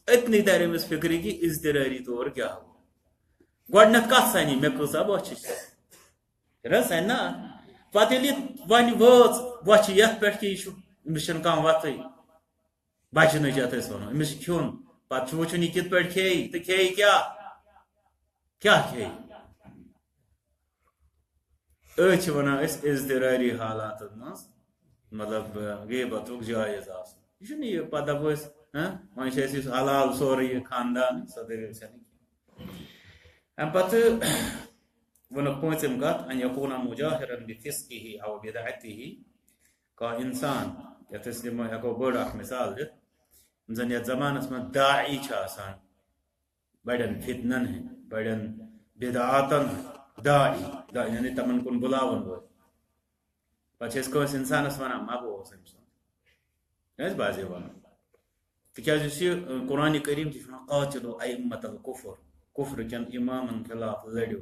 أتنی تَرِ أمِس فِکرِ کہِ اضطرٲری طور کیٛاہ گوٚو۔ گۄڈٕنٮ۪تھ کَتھ سَنہِ مےٚ کۭژاہ بۄچھِ چھِ؟ چھِنہٕ حظ سَنہِ نا؟ پَتہٕ ییٚلہِ یہِ وۄنۍ وٲژ بۄچھِ یَتھ پٮ۪ٹھ کہِ یہِ چھُ، أمِس چھَنہٕ کانٛہہ وَتھٕے۔ بَچہِ نٔجَتھ أسۍ وَنو، أمِس چھِ کھیوٚن۔ پَتہٕ چھُ وٕچھُن یہِ کِتھ پٲٹھۍ کھیٚیہِ تہٕ کھیٚیہِ کیٛاہ؟ کیٛاہ کھیٚیہِ؟ أتھۍ چھِ وَنان أسۍ اضطرٲری حالاتَن منٛز، مطلب، غیبتُک جٲیِز آسُن۔ یہِ چھُنہٕ یہِ پَتہٕ دَپو أسۍ، ہاں، وۄنۍ چھِ اَسہِ یُس حلال سورُے یہِ خاندان، سۄ دٔلیٖل چھَنہٕ کینٛہہ۔ اَمہِ پَتہٕ ووٚنُکھ پوٗنٛژِم کَتھ، ان یکون مجاہرا بفسقہ او بدعتہ، کانٛہہ اِنسان، یَتھ أسۍ دِمو، ہٮ۪کو بٔڑ اَکھ مِثال دِتھ، زَن یَتھ زَمانَس منٛز داعی چھِ آسان، بَڑٮ۪ن فِتنَن ہٕنٛدۍ، بَڑٮ۪ن بِدعاتَن ہٕنٛدۍ داعی، داعی یعنی تِمَن کُن بُلاوَن وٲلۍ۔ پَتہٕ چھِ أسۍ کٲنٛسہِ اِنسانَس وَنان، "ما بہٕ اوس أمۍ سُنٛد۔" چھِ أسۍ بعضے وَنان۔ تِکیٛازِ یُس یہِ، اَ، قرآنِ کریٖم تہِ چھُ وَنان، "قاتلوا ائمة الکفر"، کُفرٕ کٮ۪ن اِمامَن خلاف لٔڑِو۔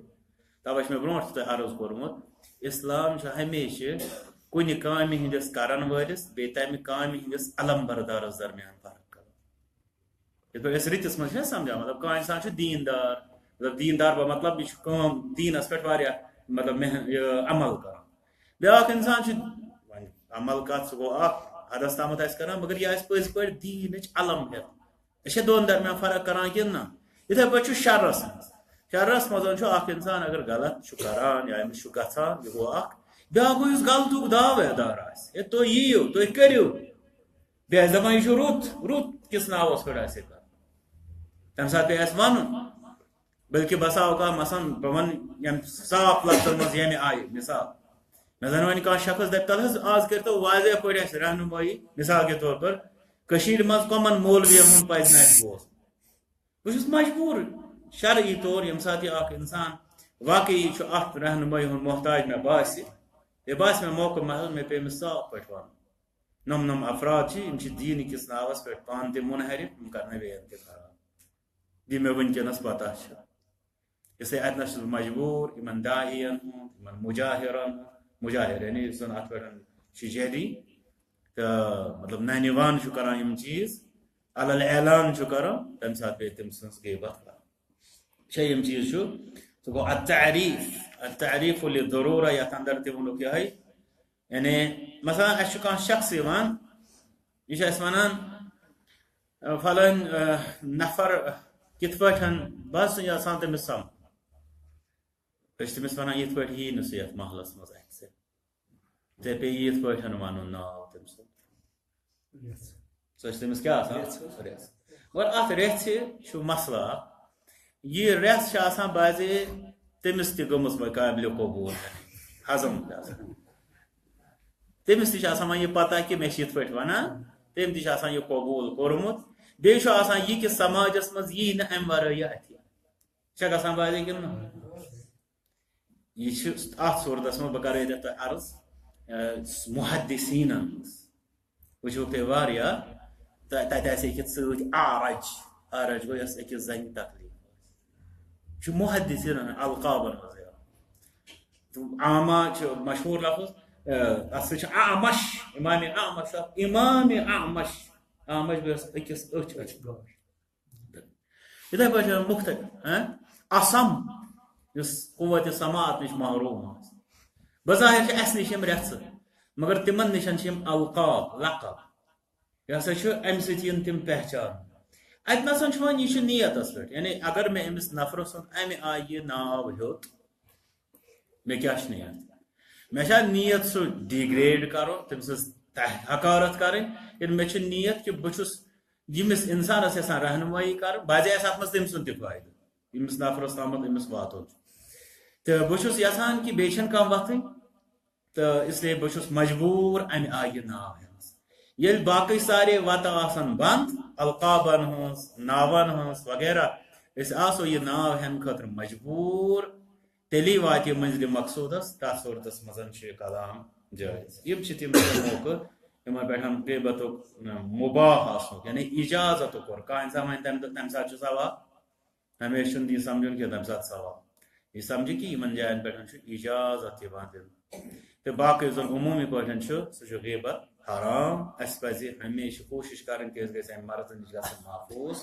تَوَے چھُ مےٚ برونٛٹھ تہِ تۄہہِ عرض کوٚرمُت، اِسلام چھُ ہمیشہِ کُنہِ کامہِ ہٕنٛدِس کَرَن وٲلِس بیٚیہِ تَمہِ کامہِ ہٕنٛدِس علم بردارَس درمیان فرق کَران۔ یِتھ پٲٹھۍ أسۍ رٕتِس منٛز چھِنہ سَمجھان، مطلب، کانٛہہ اِنسان چھُ دیٖندار، مطلب، دیٖندار گوٚو مطلب، یہِ چھُ کٲم دیٖنَس پٮ۪ٹھ واریاہ، مطلب، محن-، یہِ عمل کَران۔ بیٛاکھ اِنسان چھُ، وۄنۍ عمل کَتھ، سُہ گوٚو اَکھ حدس تامَتھ آسہِ کَران، مگر یہِ آسہِ پٔزۍ پٲٹھۍ دیٖنٕچ علم ہٮ۪تھ۔ أسۍ چھِ دۄن درمیان فرق کَران کِنہٕ نہ؟ یِتھَے پٲٹھۍ چھُ شَرَس منٛز۔ شَرَس منٛز چھُ اَکھ اِنسان اگر غلط چھُ کَران یا أمِس چھُ گژھان، یہِ گوٚو اَکھ۔ بیٛاکھ گوٚو یُس غلطُک دعویدار آسہِ، ہے، تُہۍ یِیِو، تُہۍ کٔرِو۔ بیٚیہِ آسہِ دَپان، یہِ چھُ رُت، رُت کِس ناوَس پٮ۪ٹھ آسہِ یہِ کَرُن۔ تَمہِ ساتہٕ پیٚیہِ اَسہِ وَنُن۔ بلکہِ بسا اوقات مثلاً بہٕ وَنہٕ ییٚمہِ صاف لفظن منٛز ییٚمہِ آیہِ مثال۔ مےٚ زَن وَنہِ کانٛہہ شخص دَپہِ، "تَلہٕ حظ آز کٔرۍتو واضح پٲٹھۍ اَسہِ رہنمٲیی"، مثال کے طور پر، کٔشیٖرِ منٛز کَمَن مولوِیَن ہُنٛد پَزِ نہٕ اَسہِ بوزُن؟ بہٕ چھُس مجبوٗر شرعی طور، ییٚمہِ ساتہٕ یہِ اَکھ اِنسان واقعی چھُ اَتھ رہنمٲیی ہُنٛد محتاج مےٚ باسہِ، یہِ باسہِ مےٚ موقعہٕ محض، مےٚ پیٚیہِ أمِس صاف پٲٹھۍ وَنُن۔ نۄم نۄم افراد چھِ، یِم چھِ دیٖنہٕ کِس ناوَس پٮ۪ٹھ پانہٕ تہِ منحرف، یِم کَرنَے بیٚیَن تہِ خراب۔ یہِ مےٚ وٕنکیٚنَس پتہ چھِ۔ اس لیے اَتہِ نَس چھُس بہٕ مجبوٗر یِمَن داعیَن ہُنٛد، یِمَن مُجاہِرَن ہُنٛد، مُجاہِر یعنی یُس زَن اَتھ پٮ۪ٹھ چھُ جہدی، تہٕ مطلب نَنہِ وان چھُ کَران یِم چیٖز، علل اعلان چھُ کَران، تَمہِ ساتہٕ پیٚیہِ تٔمۍ سٕنٛز غیبت کَرٕنۍ۔ چھےٚ یِم چیٖز چھُ، سُہ گوٚو التعریف، التعریف للضرورہ، یَتھ اندر تہِ ووٚنُکھ یِہوٚے۔ یعنی، مثلاً، اَسہِ چھُ کانٛہہ شخص یِوان، یہِ چھُ اَسہِ وَنان، اَ، فلٲنۍ، اَ، نفر کِتھ پٲٹھۍ، بہٕ حظ چھُس یَژھان تٔمِس سَمکھُن۔ أسۍ چھِ تٔمِس وَنان، "یِتھ پٲٹھۍ یی نہٕ سُہ یَتھ محلَس منٛز اَتھِ ژےٚ۔ ژےٚ پیٚیہِ یِتھ پٲٹھۍ وَنُن ناو تٔمۍ سُنٛد۔" رٮ۪ژھ۔ سُہ چھُ تٔمِس کیٛاہ آسان؟ رٮ۪ژھ۔ رٮ۪ژھ۔ مگر اَتھ رٮ۪ژھِ چھُ مسلہٕ اَکھ۔ یہِ رٮ۪ژھ چھِ آسان بعضے تٔمِس تہِ گٔمٕژ وۄنۍ قابلِ قبوٗل، ہضم تہِ آسان۔ تٔمِس تہِ چھِ آسان وۄنۍ یہِ پَتہ کہِ مےٚ چھِ یِتھ پٲٹھۍ وَنان، تٔمۍ تہِ چھِ آسان یہِ قبوٗل کوٚرمُت۔ بیٚیہِ چھُ آسان یہِ کہِ سماجَس منٛز یی نہٕ اَمہِ وَرٲے یہِ اَتھِ۔ چھا گژھان بعضے کِنہٕ نہ؟ یہِ چھِ اَتھ صوٗرتَس منٛز، بہٕ کَرٕ ییٚتٮ۪تھ تۄہہِ عرض، اَ، محدثیٖنَن منٛز وٕچھِو تُہۍ واریاہ، تہٕ تَتہِ آسہِ أکِس سۭتۍ اعرج، اعرج گوٚو یۄس أکِس زَنہِ تکلیٖف آسہِ۔ یہِ چھُ محدثیٖنَن القابَن منٛز یِوان۔ تہٕ عامہ چھُ مشہوٗر لفظ، اَ، اَتھ سۭتۍ چھُ اعمش، امام اعمش، امام اعمش، اعمش گوٚو یۄس أکِس أچھ، أچھ گاش۔ یِتھَے پٲٹھۍ چھِ مُختٔلِف، ہاں؟ اَصم، یُس قوتِ سماعت نِش محروم آسہِ۔ بظاہر چھِ اَسہِ نِش یِم رٮ۪ژھٕ، مگر تِمن نِش چھِ یِم القاب، لقب۔ یہِ ہسا چھُ اَمہِ سۭتۍ یِن تِم پہچان۔ اَتہِ نَسَن چھُ وۄنۍ، یہِ چھُ نیتَس پٮ۪ٹھ۔ یعنی اگر مےٚ أمِس نفرٕ سُنٛد اَمہِ آیہِ یہِ ناو ہیوٚت، مےٚ کیٛاہ چھُ نیت؟ مےٚ چھا نیت سُہ degrade کَرُن، تٔمۍ سٕنٛز تح-، حقارت کَرٕنۍ، کِنہٕ مےٚ چھُ نیت کہِ بہٕ چھُس ییٚمِس اِنسانَس یَژھان رہنمٲیی کَرٕنۍ، بعضے آسہِ اَتھ منٛز تٔمۍ سُنٛد تہِ فٲیدٕ، ییٚمِس نفرَس تامَتھ أمِس واتُن چھُ۔ تہٕ بہٕ چھُس یَژھان کہِ بیٚیہِ چھَنہٕ کانٛہہ وَتھٕے، تہٕ اس لیے بہٕ چھُس مجبوٗر اَمہِ آیہِ یہِ ناو ہٮ۪نَس۔ ییٚلہِ باقٕے سارے وَتہٕ آسَن بنٛد، القابَن ہٕنٛز، ناوَن ہٕنٛز وغیرہ، أسۍ آسو یہِ ناو ہٮ۪نہٕ خٲطرٕ مجبوٗر، تیٚلی واتہِ یہِ مٔنزلہِ مقصوٗدَس، تَتھ صوٗرتَس منٛز چھُ یہِ کلام جٲیِز۔ یِم چھِ تِم موقعہٕ، یِمَن پٮ۪ٹھ غیبتُک مُباح آسنُک، یعنی اِجازتُک کوٚر۔ کانٛہہ اِنسان وَنہِ تَمہِ دۄہ، تَمہِ ساتہٕ چھُ ثواب۔ ہمیشہِ چھُنہٕ یہِ سَمجھُن کینٛہہ، تَمہِ ساتہٕ ثواب۔ یہِ سَمجھِ کہِ یِمَن جایَن پٮ۪ٹھ چھُ اِجازت یِوان دِنہٕ۔ تہٕ باقٕے یُس زَن عموٗمی پٲٹھۍ چھُ، سُہ چھُ غیبت حرام۔ اَسہِ پَزِ ہمیشہِ کوٗشِش کَرٕنۍ کہِ أسۍ گژھِ اَمہِ مرضہٕ نِش گژھٕنۍ محفوٗظ۔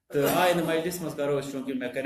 تہٕ آیِنٛدٕ مجلِس منٛز کَرو أسۍ، چوٗنٛکہِ مےٚ کَرِ